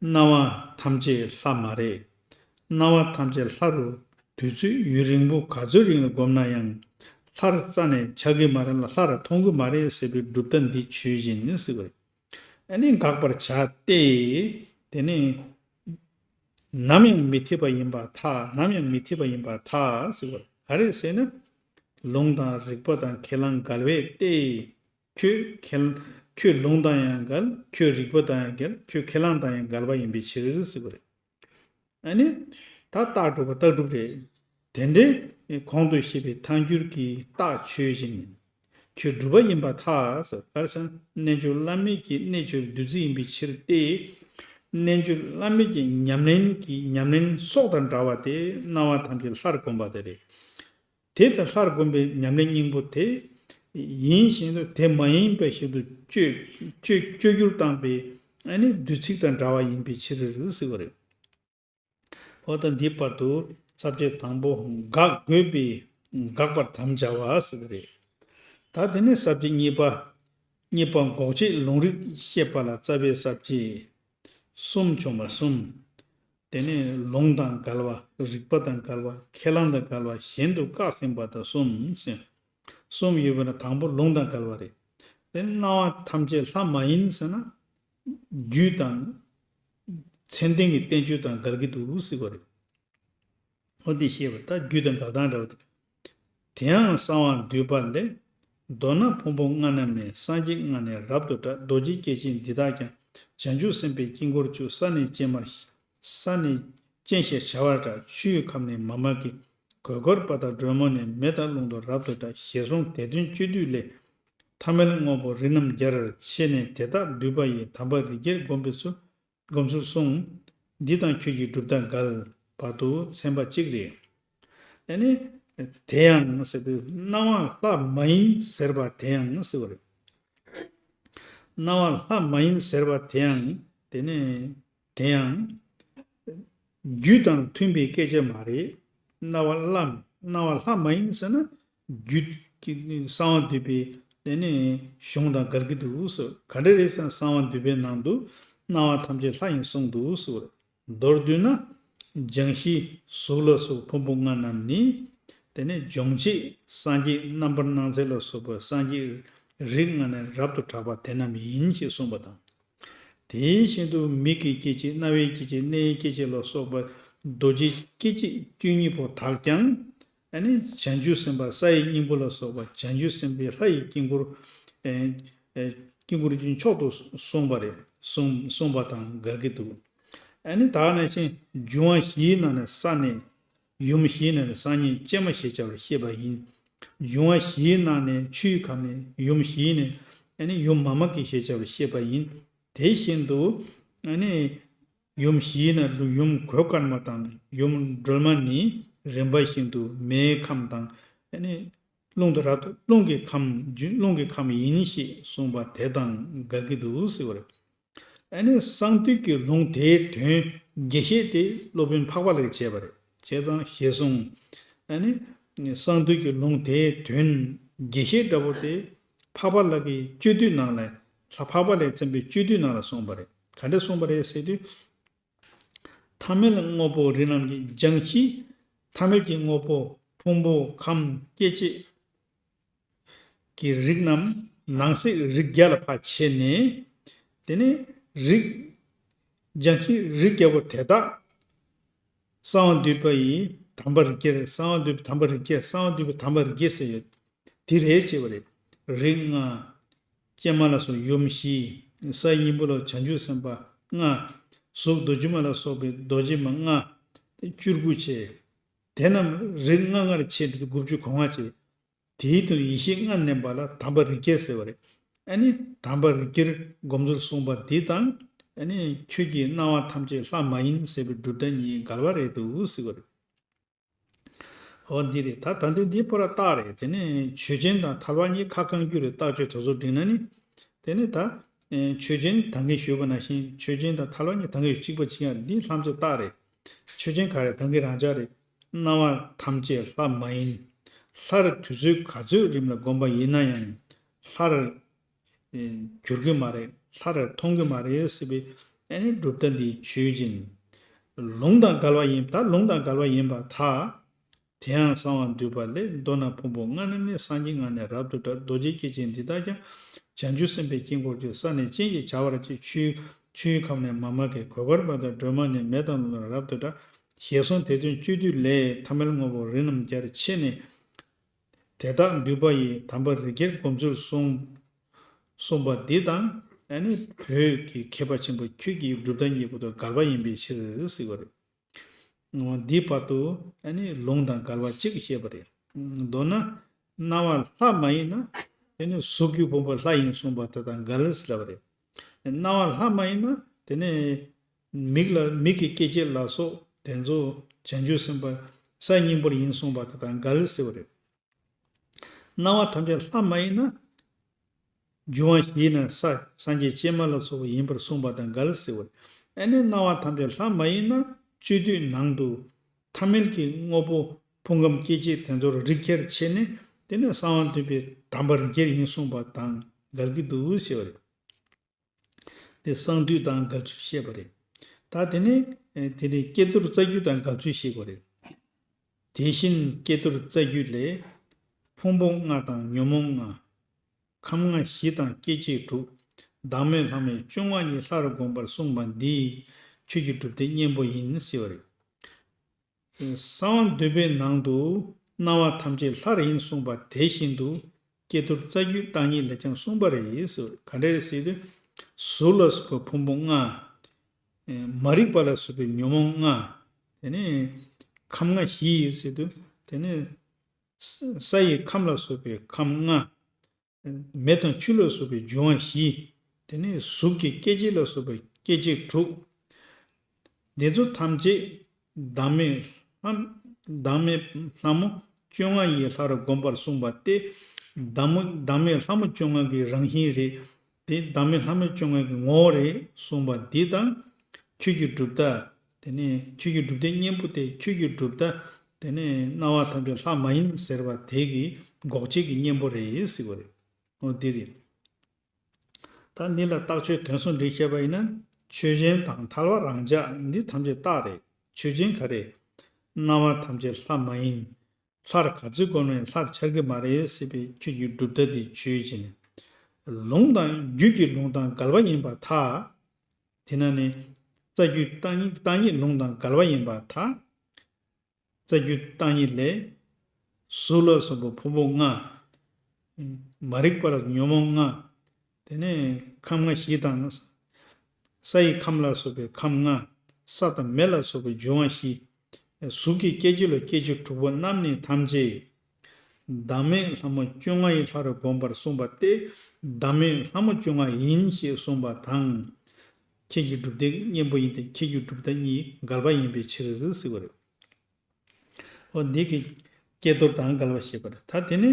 སྣང་བ་ཐམས་ཅད་ལྷ་མ་རེད། སྣང་བ་ཐམས་ཅད་ལྷ་རུ་དུས་ཚོད་ཡུན་རིང་པོ་ག་ཚོད་རིང་ལ་བསྒོམས་ན་ཡང་། ལྷར་རྩ་ནས་ཆགས་ཀྱི་མ་རེད་ལ། ལྷར་མཐོང་གི་མ་རེད་ཟེར་བའི་གྲུབ་མཐའ་འདི་ཆོས་ཅན་ཟེར་བ་རེད། ཨ་ནི་དགག་པར་བྱ་སྟེ། དེ་ནི་ནམ་ཡང་མི་འཐད་པ་ཡིན་པར་ཐལ། ནམ་ཡང་མི་འཐད་པ་ཡིན་པར་ཐལ་ཟེར་བ་རེད། ག་རེ་ཟེར་ན། ལུང་དང་རིགས་པ་དང་ཁས་བླངས་འགལ་བས་ཏེ། ཁྱོད་ཁས། ཁྱོད་ལུང་དང་ཡང་འགལ། ཁྱོད་རིགས་པ་དང་ཡང་འགལ། ཁྱོད་ཁས་བླངས་དང་ཡང་འགལ་བ་ཡིན་པའི་ཕྱིར་ཟེར་བ་རེད། ཨ་ནི་ད་རྟགས་གྲུབ་པ་རྟགས་གྲུབ་རེད། དེ་འདྲའི་གོང་དུ་བཤད་པའི་ཐལ་འགྱུར་གྱི་རྟགས་ཆོས་ཅན། ཁྱོད་གྲུབ་པ་ཡིན་པར་ཐལ་ཟེར། ག་རེ་ཟེར་ན། རྣལ་འབྱོར་བླ་མེད་ཀྱི་གནད་བཅོས་པའི་བདུད་རྩི་ཡིན་པའི་ཕྱིར་ཏེ། རྣལ་འབྱོར་བླ་མེད་ཀྱི་ཉམས་ལེན་གྱི། ཉམས་ལེན་སྲོག་དང་འདྲ་བ་དེ་སྣང་བ་ཐམས་ཅད་ལྷར་བསྒོམ་པ་དེ་རེད། དེ་ལྟར་ལྷར་བསྒོམས་པའི་ཉམས་ལེན་སྙིང་པོ་དེ་ཡིན་བཞིན་དུ་དེ་མ་ཡིན་པ་ཞིག་ཏུ་བཅོས། བཅོས། བཅོས་བསྒྱུར་བཏང་པའི་ཨ་ནི་བདུད་ཚིག་དང་འདྲ་བ་ཡིན་པའི་ཕྱིར་ཟེར་བ་རེད། འོ་ད་འདིའི་བར་དུ་ས་བཅད་དང་པོ་དགག་དགོས་པའི་དགག་པར་དམ་བཅའ་བ་ཟེར་གྱི་རེད། ད་དེ་ནས་ས་བཅད་གཉིས་པ། གཉིས་པ་འགོག་བྱེད་ལུང་རིགས་བཤད་པ་ལ་རྩ་བའི་ས་བཅད་གསུམ་བྱུང་བ་གསུམ། དེ་ནས་ལུང་དང་འགལ་བ། རིགས་པ་དང་འགལ་བ། ཁས་བླངས་དང་འགལ་བ། གཞན་དུ་བཀག་ཟིན་པ་དང་གསུམ་ཟེར། གསུམ་ཡོད་པ་ན་དང་པོ་ལུང་དང་འགལ་བ་རེད། དེ་སྣང་བ་ཐམས་ཅད་ལྷ་མ་ཡིན་ཟེར་ན། རྒྱུད་དང་། མཚན་ལྡན་གྱི་བསྟན་བཅོས་དང་འགལ་གྱི་འདུག་ཟེར་བ་རེད། འོ་འདི་ཤེས་པ། ད་རྒྱུད་དང་འགལ་སྟངས་འདྲ་བ་དེ། དེ་ཡང་གསང་བ་འདུས་པ་ལས། མདོར་ན་ཕུང་པོ་ལྔ་རྣམས་ནི། སངས་རྒྱས་ལྔ་ནི་རབ་ཏུ་གྲགས། རྡོ་རྗེ་སྐྱེ་མཆེད་འདི་དག་ཀྱང་། བྱང་ཆུབ་སེམས་དཔའི་དཀྱིལ་འཁོར་བཅུ། ས་ནི་སྤྱན་མར། ས་ནི་སྤྱན་ཞེས་བྱ་བར་གྲགས། ཆུ་ཡི་ཁམས་ནི་མ་མ་གི། གོས་གོར་པ་དང་སྒྲོལ་མ་ནི། མེ་དང་རླུང་དང་རབ་ཏུ་གྲགས། ཞེས་གསུངས། དེ་དོན་བཅུད་བསྡུས་ལས། ཐ་མལ་དངོས་པོ་རིགས་རྣམས་བརྒྱར་ཕྱེ་ནས། དེ་དག་འདུས་པ་ཡི། དམ་པ་རིགས་བརྒྱར་བསྒོམ་པའི་ཚུལ། སྒོམ་ཚུལ་གསུངས། འདི་དང་ཁྱོད་ཀྱི་གྲུབ་མཐའ་འགལ་བར་དུ་ཚན་པ་གཅིག་རེད། ཨ་ནི། དེ་ཡང་ཟེར་དུས་སྣང་བ་ལྷ་མ་ཡིན་ཟེར་བ་དེ་ཡང་ཟེར་བ་རེད། སྣང་བ་ལྷ་མ་ཡིན་ཟེར་བ་དེ་ཡང་། དེ་ནི་དེ་ཡང་རྒྱུད་དང་མཐུན་པའི་སྐད་ཆ་མ་རེད། སྣང་བ་ལྷ། སྣང་བ་ལྷ་མ་ཡིན་ཟེར་ན། རྒྱུད་ཀྱི་གསང་བ་འདུས་པའི་དེ་ནི་གཞུང་དང་འགལ་གྱི་འདུག་ཟེར། ག་འདྲ་རེད་ཟེར་ན། གསང་བ་འདུས་པའི་ནང་དུ་སྣང་བ་ཐམས་ཅད་ལྷ་ཡིན་གསུངས་འདུག་ཟེར། མདོར་བསྡུས་ན། སྦྱང་གཞི་གཟུགས་ལ་སོགས་ཕུང་པོ་ལྔ་རྣམས་ནི། དེ་ནས་སྦྱོང་བྱེད་སངས་རྒྱས་རྣམ་པར་སྣང་མཛད་ལ་སོགས་པ་སངས་རྒྱས་རིགས་ལྔ་ནས་རབ་ཏུ་གྲགས་པ་དེ་རྣམས་ཡིན་ཞེས་གསུངས་པ་དང་། དེ་བཞིན་དུ་མིག་གི་སྐྱེ་མཆེད། རྣ་བའི་སྐྱེ་མཆེད། སྣའི་སྐྱེ་མཆེད་ལ་སོགས་པ་རྡོ་རྗེ་སྐྱེ་མཆེད་བཅུ་གཉིས་པོ་དག་ཀྱང་། ཨ་ནི་བྱང་ཆུབ་སེམས་དཔའ་ས་ཡི་སྙིང་པོ་ལ་སོགས་པ་བྱང་ཆུབ་སེམས་དཔའི་ལྷ་ཡི་དཀྱིལ་འཁོར། ཨེ་ཨེ་དཀྱིལ་འཁོར་གྱི་མཆོག་ཏུ་གསུངས་པ་རེད། གསུངས་གསུངས་པ་དང་འགལ་གྱི་འདུག། ཨ་ནི་ད་ག་ནང་བཞིན་འབྱུང་བ་བཞིའི་ནང་ནས་ས་ནས། ཡུམ་བཞིའི་ནང་ནས་སངས་རྒྱས་སྤྱན་མ་ཞེས་བྱ་བར་བཤད་པ་ཡིན། འབྱུང་བ་བཞིའི་ནང་ནས་ཆུའི་ཁམས་ནས་ཡུམ་བཞིའི་ནས། ཨ་ནི་ཡུམ་མ་མ་ཀི་ཞེས་བྱ་བར་བཤད་པ་ཡིན། དེ་བཞིན་དུ། ཨ་ནི། ཡུམ་བཞིའི་ནང་ལུ་ཡུམ་གོས་དཀར་མ་དང་ཡུམ་སྒྲོལ་མ་ནི་རིམ་པ་བཞིན་དུ་མེའི་ཁམས་དང་། ཨ་ནི། རླུང་དང་རབ་ཏུ་རླུང་གི་ཁམས་རླུང་གི་ཁམས་ཡིན་ཞེས་གསུངས་པ་དེ་དང་འགལ་གྱི་འདུག་ཟེར་བ་རེད། ཨ་ནི་གསང་འདུས་ཀྱི་ལུང་དེའི་དོན་རྒྱས་བཤད་དེ་སློབ་དཔོན་འཕགས་པ་ལྷ་གིས་བྱས་པ་རེད། བྱས་ཙང་ཞེས་གསུངས། ཨ་ནི་གསང་འདུས་ཀྱི་ལུང་དེའི་དོན་རྒྱས་བཤད་འདྲ་པོ་དེ་འཕགས་པ་ལྷ་གི་སྤྱོད་བསྡུས་ནང་ལ། ལྷ་འཕགས་པ་ལྷས་མཚན་པའི་སྤྱོད་བསྡུས་ནང་ལ་གསུངས་པ་རེད། ག་འདྲ་གསུངས་པ་རེད་ཟེར་དུས། ཐ་མལ་དངོས་པོ་རིགས་རྣམས་ཀྱི། སྦྱང་གཞི། ཐ་མལ་གྱི་དངོས་པོ་ཕུང་པོ་ཁམས་སྐྱེ་མཆེད་ཀྱི་རིགས་རྣམས་ནང་གསེས་རིགས་བརྒྱ་ལ་ཕར་ཕྱེ་ནས། དེ་ནས་རིགས། སྦྱང་གཞི་རིགས་བརྒྱ་པོ་དེ་དག་གསང་བ་འདུས་པ་ཡི་དམ་པ་རིགས་བརྒྱ། གསང་བ་འདུས་པའི་དམ་པ་རིགས་བརྒྱ། གསང་བ་འདུས་པའི་དམ་པ་རིགས་བརྒྱ་ཟེར་ཡོད། དེ་རེད་ཅེས་པ་རེད། རིགས་ལྔ། སྤྱན་མ་ལ་སོགས་ཡུམ་བཞི། ས་སྙིང་པོ་ལ་བྱང་ཆུབ་སེམས་དཔའ་ལྔ། གཟུགས་རྡོ་རྗེ་མ་ལ་སོགས་པའི་རྡོ་རྗེ་མ་ལྔ། བཅུ་དགུ་བྱས། དེ་རྣམས་རིགས་ལྔ་ལྔར་ཕྱེ་སྟེ་དགུ་བཅུ་གོ་ལྔ་བྱས། དེའི་དོན་ཡེ་ཤེས་ལྔར་གནས་པ་ལ་དམ་པ་རིགས་བརྒྱ་ཟེར་བ་རེད། ཨ་ནི་དམ་པ་རིགས་བརྒྱར་སྒོམ་ཚུལ་གསུངས་པ་འདི་དང་། ཨ་ནི་ཁྱོད་ཀྱིས་སྣང་བ་ཐམས་ཅད་ལྷ་མ་ཡིན་ཟེར་བའི་སྒྲུབ་བརྡ་གཉིས་འགལ་བ་རེད་འདུག་ཟེར་བ་རེད། འོ་འདི་རེད། ད་ད་འདི་འདི་པོ་ར་རྟགས་རེད། དེ་ནས་ཆོས་ཅན་དང་ཐལ་བ་གཉིས་ཁ་བསྐང་རྒྱུ་རེད། རྟགས་ཆོས་དེ་ཚོ་འགྲིག་ན་ནི། དེ་ནས་ད། ཨེ་ཆོས་ཅན་ད་གིན་ཞུས་པ་ནང་བཞིན་ཆོས་ཅན་དང་ཐལ་བ་གཉིས་ད་གིན་གཅིག་པ་གཅིག་ཡང་འདི་ལྷམ་ཅེ་རྟགས་རེད། ཆོས་ཅན་ག་རེ་ད་གིན་རང་འཇགས་རེད། སྣང་བ་ཐམས་ཅད་ལྷ་མ་ཡིན། ལྷར་དུས་ཚོད་ག་ཚོད་རིང་ལ་བསྒོམ་པ་ཡིན་ན་ཡང་ལྷར། ཨེ་འགྱུར་གྱི་མ་རེད། ལྷར་མཐོང་གི་མ་རེད་ཟེར་བའི་ཨ་ནི་གྲུབ་མཐའ་འདི་ཆོས་ཅན། ལུང་དང་འགལ་བ་ཡིན། ད་ལུང་དང་འགལ་བ་ཡིན་པར་ཐལ། དེ་ཡང་གསང་བ་འདུས་པ་ལས། མདོར་ན་ཕུང་པོ་ལྔ་རྣམས་ནི། སངས་རྒྱས་ལྔ་ནི་རབ་ཏུ་གྲགས། རྡོ་རྗེ་སྐྱེ་མཆེད་འདི་དག་ཀྱང་། བྱང་ཆུབ་སེམས་དཔའི་དཀྱིལ་འཁོར་གྱི། ས་ནི་སྤྱན་གྱིས་བྱ་བར་བྱེད། ཆུའི་ཆུའི་ཁམས་ནི་མཱ་མ་ཀཱི། གོས་དཀར་པོ་དང་སྒྲོལ་མ་ནི། མེ་དང་རླུང་དང་རབ་ཏུ་གྲགས། ཞེས་གསུངས། དེ་དོན་སྤྱོད་བསྡུས་ལས། ཐ་མལ་དངོས་པོ་རིགས་རྣམས་བརྒྱར་ཕྱེ་ནས། དེ་དག་འདུས་པ་ཡི་དམ་པ་རིགས་བརྒྱའི་སྒོམ་ཚུལ་གསུངས། གསུངས་པ་འདི་དང་། ཨ་ནི་བོད་ཀྱི་མཁས་པ་ཆེན་པོ་ཁྱོད་ཀྱི་གྲུབ་མཐའ་གཉིས་པོ་དང་འགལ་བ་ཡིན་པའི་ཕྱིར་ཟེར་བ་རེད། འོ་འདི་བར་དུ་ཨ་ནི་ལུང་དང་འགལ་བ་གཅིག་བཤད་པ་རེད། མདོར་ན། སྣང་བ་ལྷ་མ་ཡིན་ན། དེ་ནི་གཟུགས་ཀྱི་ཕུང་པོ་ལྷ་ཡིན་གསུངས་པ་དེ་དང་འགལ་ཟེར་བ་རེད། སྣང་བ་ལྷ་མ་ཡིན་ན་དེ་ནི་མིག་ལ་མིག་གི་སྐྱེ་མཆེད་ལ་སོགས་དེ་ཚོ་བྱང་ཆུབ་སེམས་དཔའ་ས་སྙིང་པོར་ཡིན་གསུངས་པ་དེ་དང་འགལ་ཟེར་བ་རེད། སྣང་བ་ཐམས་ཅད་ལྷ་མ་ཡིན་ན། འབྱུང་བ་བཞིའི་ནང་ས་སངས་རྒྱས་སྤྱན་མ་ལ་སོགས་པ་ཡིན་པར་གསུངས་པ་དང་འགལ་ཟེར་བ་རེད། ཨ་ནི་སྣང་བ་ཐམས་ཅད་ལྷ་མ་ཡིན་ན་སྤྱོད་བསྡུས་ནང་དུ་ཐ་མལ་གྱི་དངོས་པོ་ཕུང་ཁམས་སྐྱེ་མཆེད་དེ་ཚོར་རིགས་བརྒྱར་ཕྱེ་ནས་དེ་ནས་གསང་བ་འདུས་པའི་དམ་པ་རིགས་བརྒྱར་ཡིན་གསུངས་པ་དང་འགལ་གྱི་འདུག་ཟེར་བ་རེད། དེ་གསང་འདུས་དང་འགལ་ཚུལ་བཤད་པ་རེད། ད་དེ་ནས་དེ་ནས་ཀྱེ་རྡོར་རྩ་རྒྱུད་དང་འགལ་ཚུལ་བཤད་པ་རེད། དེ་བཞིན་ཀྱེ་རྡོར་རྩ་རྒྱུད་ལས། ཕུང་པོ་ལྔ་དང་ཉོན་མོངས་ལྔ། ཁམས་ལྔ་བཞི་དང་སྐྱེ་མཆེད་དྲུག། བདག་མེད་ལྷ་མོ་བཅོ་ལྔ་ཡིས། ལྷར་བསྒོམ་པར་གསུངས་པ་འདི། ཁྱོད་ཀྱི་གྲུབ་མཐའི་གཉེན་པོ་ཡིན་ཟེར་བ་རེད། གསང་བ་འདུས་པའི་ནང་དུ་སྣང་བ་ཐམས་ཅད་ལྷར་ཡིན་གསུངས་པ་དེ་བཞིན་དུ་ཀྱེ་རྡོར་རྩ་རྒྱུད་བརྟག་གཉིས་ལས་ཀྱང་གསུངས་པ་རེད་ཟེར། ག་འདྲ་རེད་ཟེར་དུས། གཟུགས་ལ་སོགས་པའི་ཕུང་པོ་ལྔ། མ་རིག་པ་ལ་སོགས་པའི་ཉོན་མོངས་ལྔ། དེ་ནས་ཁམས་ལྔ་བཞི་ཡིན་ཟེར་དུས་དེ་ནས་ས་ཡི་ཁམས་ལ་སོགས་པའི་ཁམས་ལྔ། མེ་དང་ཆུ་ལ་སོགས་པའི་འབྱུང་བ་བཞི། དེ་ནས་གཟུགས་ཀྱི་སྐྱེ་མཆེད་ལ་སོགས་པའི་སྐྱེ་མཆེད་དྲུག། འདི་ཚོ་ཐམས་ཅད་བདག་མེད་ལྷ། བདག་མེད་ལྷ་མོ་བཅོ་ལྔ་ཡིས་ལྷར་བསྒོམ་པར་གསུངས་པ་སྟེ། བདག་མོ་བདག་མེད་ལྷ་མོ་བཅོ་ལྔ་གི་རང་བཞིན་རེད། དེ་བདག་མེད་ལྷ་མོ་བཅོ་ལྔ་གི་ངོ་བོ་རེད་གསུངས་པ་འདི་དང་། ཁྱོད་ཀྱི་གྲུབ་མཐའ། དེ་ནས་ཁྱོད་ཀྱི་གྲུབ་མཐའི་གཉེན་པོ་དེ། ཁྱོད་ཀྱི་གྲུབ་མཐའ། དེ་ནས་སྣང་བ་ཐམས་ཅད་ལྷ་མ་ཡིན་ཟེར་བ་དེ་གི་འགོག་བྱེད་ཀྱི་གཉེན་པོ་རེད་ཟེར་བ་རེད། འོ་འདི་རེད། ད་འདི་ལ་རྟགས་ཆོས་དོན་གསུམ་འགྲེལ་བཤད་པ་ཡིན་ན། ཆོས་ཅན་དང་ཐལ་བ་རང་འཇགས་འདི་ཐམས་ཅད་རྟགས་རེད། ཆོས་ཅན་ག་རེ། སྣང་བ་ཐམས་ཅད་ལྷ་མ་ཡིན། ལྷར་ག་ཚོད་བསྒོམས་ནའི་ལྷར་འཆར་གྱི་མ་རེད་ཟེར་བའི་ཁྱོད་ཀྱི་གྲུབ་མཐའ་དེ་ཆོས་ཅན། ལུང་དང་རྒྱུད་ཀྱི་ལུང་དང་འགལ་བ་ཡིན་པར་ཐལ། དེས་ན་ནི། རྩ་རྒྱུད་བརྟག་གཉིས་བརྟག་གཉིས་ལུང་དང་འགལ་བ་ཡིན་པར་ཐལ། རྩ་རྒྱུད་བརྟག་གཉིས་ལས། གཟུགས་ལ་སོགས་པའི་ཕུང་པོ་ལྔ། མ་རིག་པ་ལ་ཉོན་མོངས་ལྔ། དེ་ནས་ཁམས་ལྔ་བཞི་དང་། ས་ཡི་ཁམས་ལ་སོགས་པའི་ཁམས་ལྔ། ས་དང་མེ་ལ་སོགས་པའི་འབྱུང་བ་བཞི། གཟུགས་ཀྱི་སྐྱེ་མཆེད་ལ་སྐྱེ་མཆེད་དྲུག་པོ་རྣམས་ནི་ཐམས་ཅད་བདག་མེད་ལྷ་མོ་བཅོ་ལྔ་ཡི་ལྷ་རུ་བསྒོམ་པར་གསུངས་པ་སྟེ། བདག་མེད་ལྷ་མོ་བཅོ་ལྔ་ཡིན་ཞེས་གསུངས་པ་དང་། ཁྱེད་ཀྱི་སྒྲུབ་སྡེ་གཉེན་པོ་ཡིན་ཏེ། ཁྱེད་ཀྱི་སྒྲུབ་ཐབས་གཉིས་འགལ་བ་ཡིན་པའི་ཕྱིར་ཟེར་བ་རེད། འོ་འདི་གི་ཀྱེ་རྡོར་དང་འགལ་བ་བཤད་པ་རེད། ད་དེ་ནི་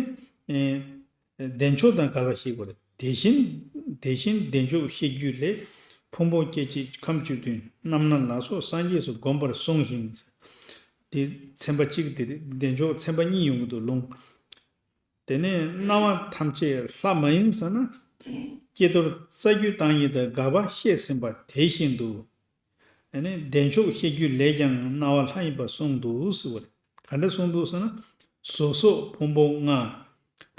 ཨེ་བདེ་མཆོག་དང་འགལ་བ་བཤད་པ་རེད། དེ་བཞིན་དེ་བཞིན་བདེ་མཆོག་བཤད་རྒྱུད་ལས། ཕུང་པོ་སྐྱེ་མཆེད་ཁམས་བཅུ་བདུན་རྣམ་སྣང་ལ་སོགས་སངས་རྒྱས་སུ་བསྒོམ་པར་གསུངས་ཤིང་། དེ་ཚན་པ་གཅིག་དེ་རེད། བདེ་མཆོག་ཚན་པ་གཉིས་ཡོང་གི་འདུག་ལུང་། དེ་ནས་སྣང་བ་ཐམས་ཅད་ལྷ་མ་ཡིན་ཟེར་ན། ཀྱེ་རྡོར་རྩ་རྒྱུད་བཏང་ཡིན་དང་འགལ་བ་བཤད་ཟིན་པ་དེ་བཞིན་དུ། ཨ་ནི་བདེ་མཆོག་བཤད་རྒྱུད་ལས་ཀྱང་སྣང་བ་ལྷ་ཡིན་པར་གསུངས་འདུག་ཟེར་བ་རེད། ག་འདྲ་གསུངས་འདུག་ཟེར་ན། གཟུགས་སོགས་ཕུང་པོ་ལྔ།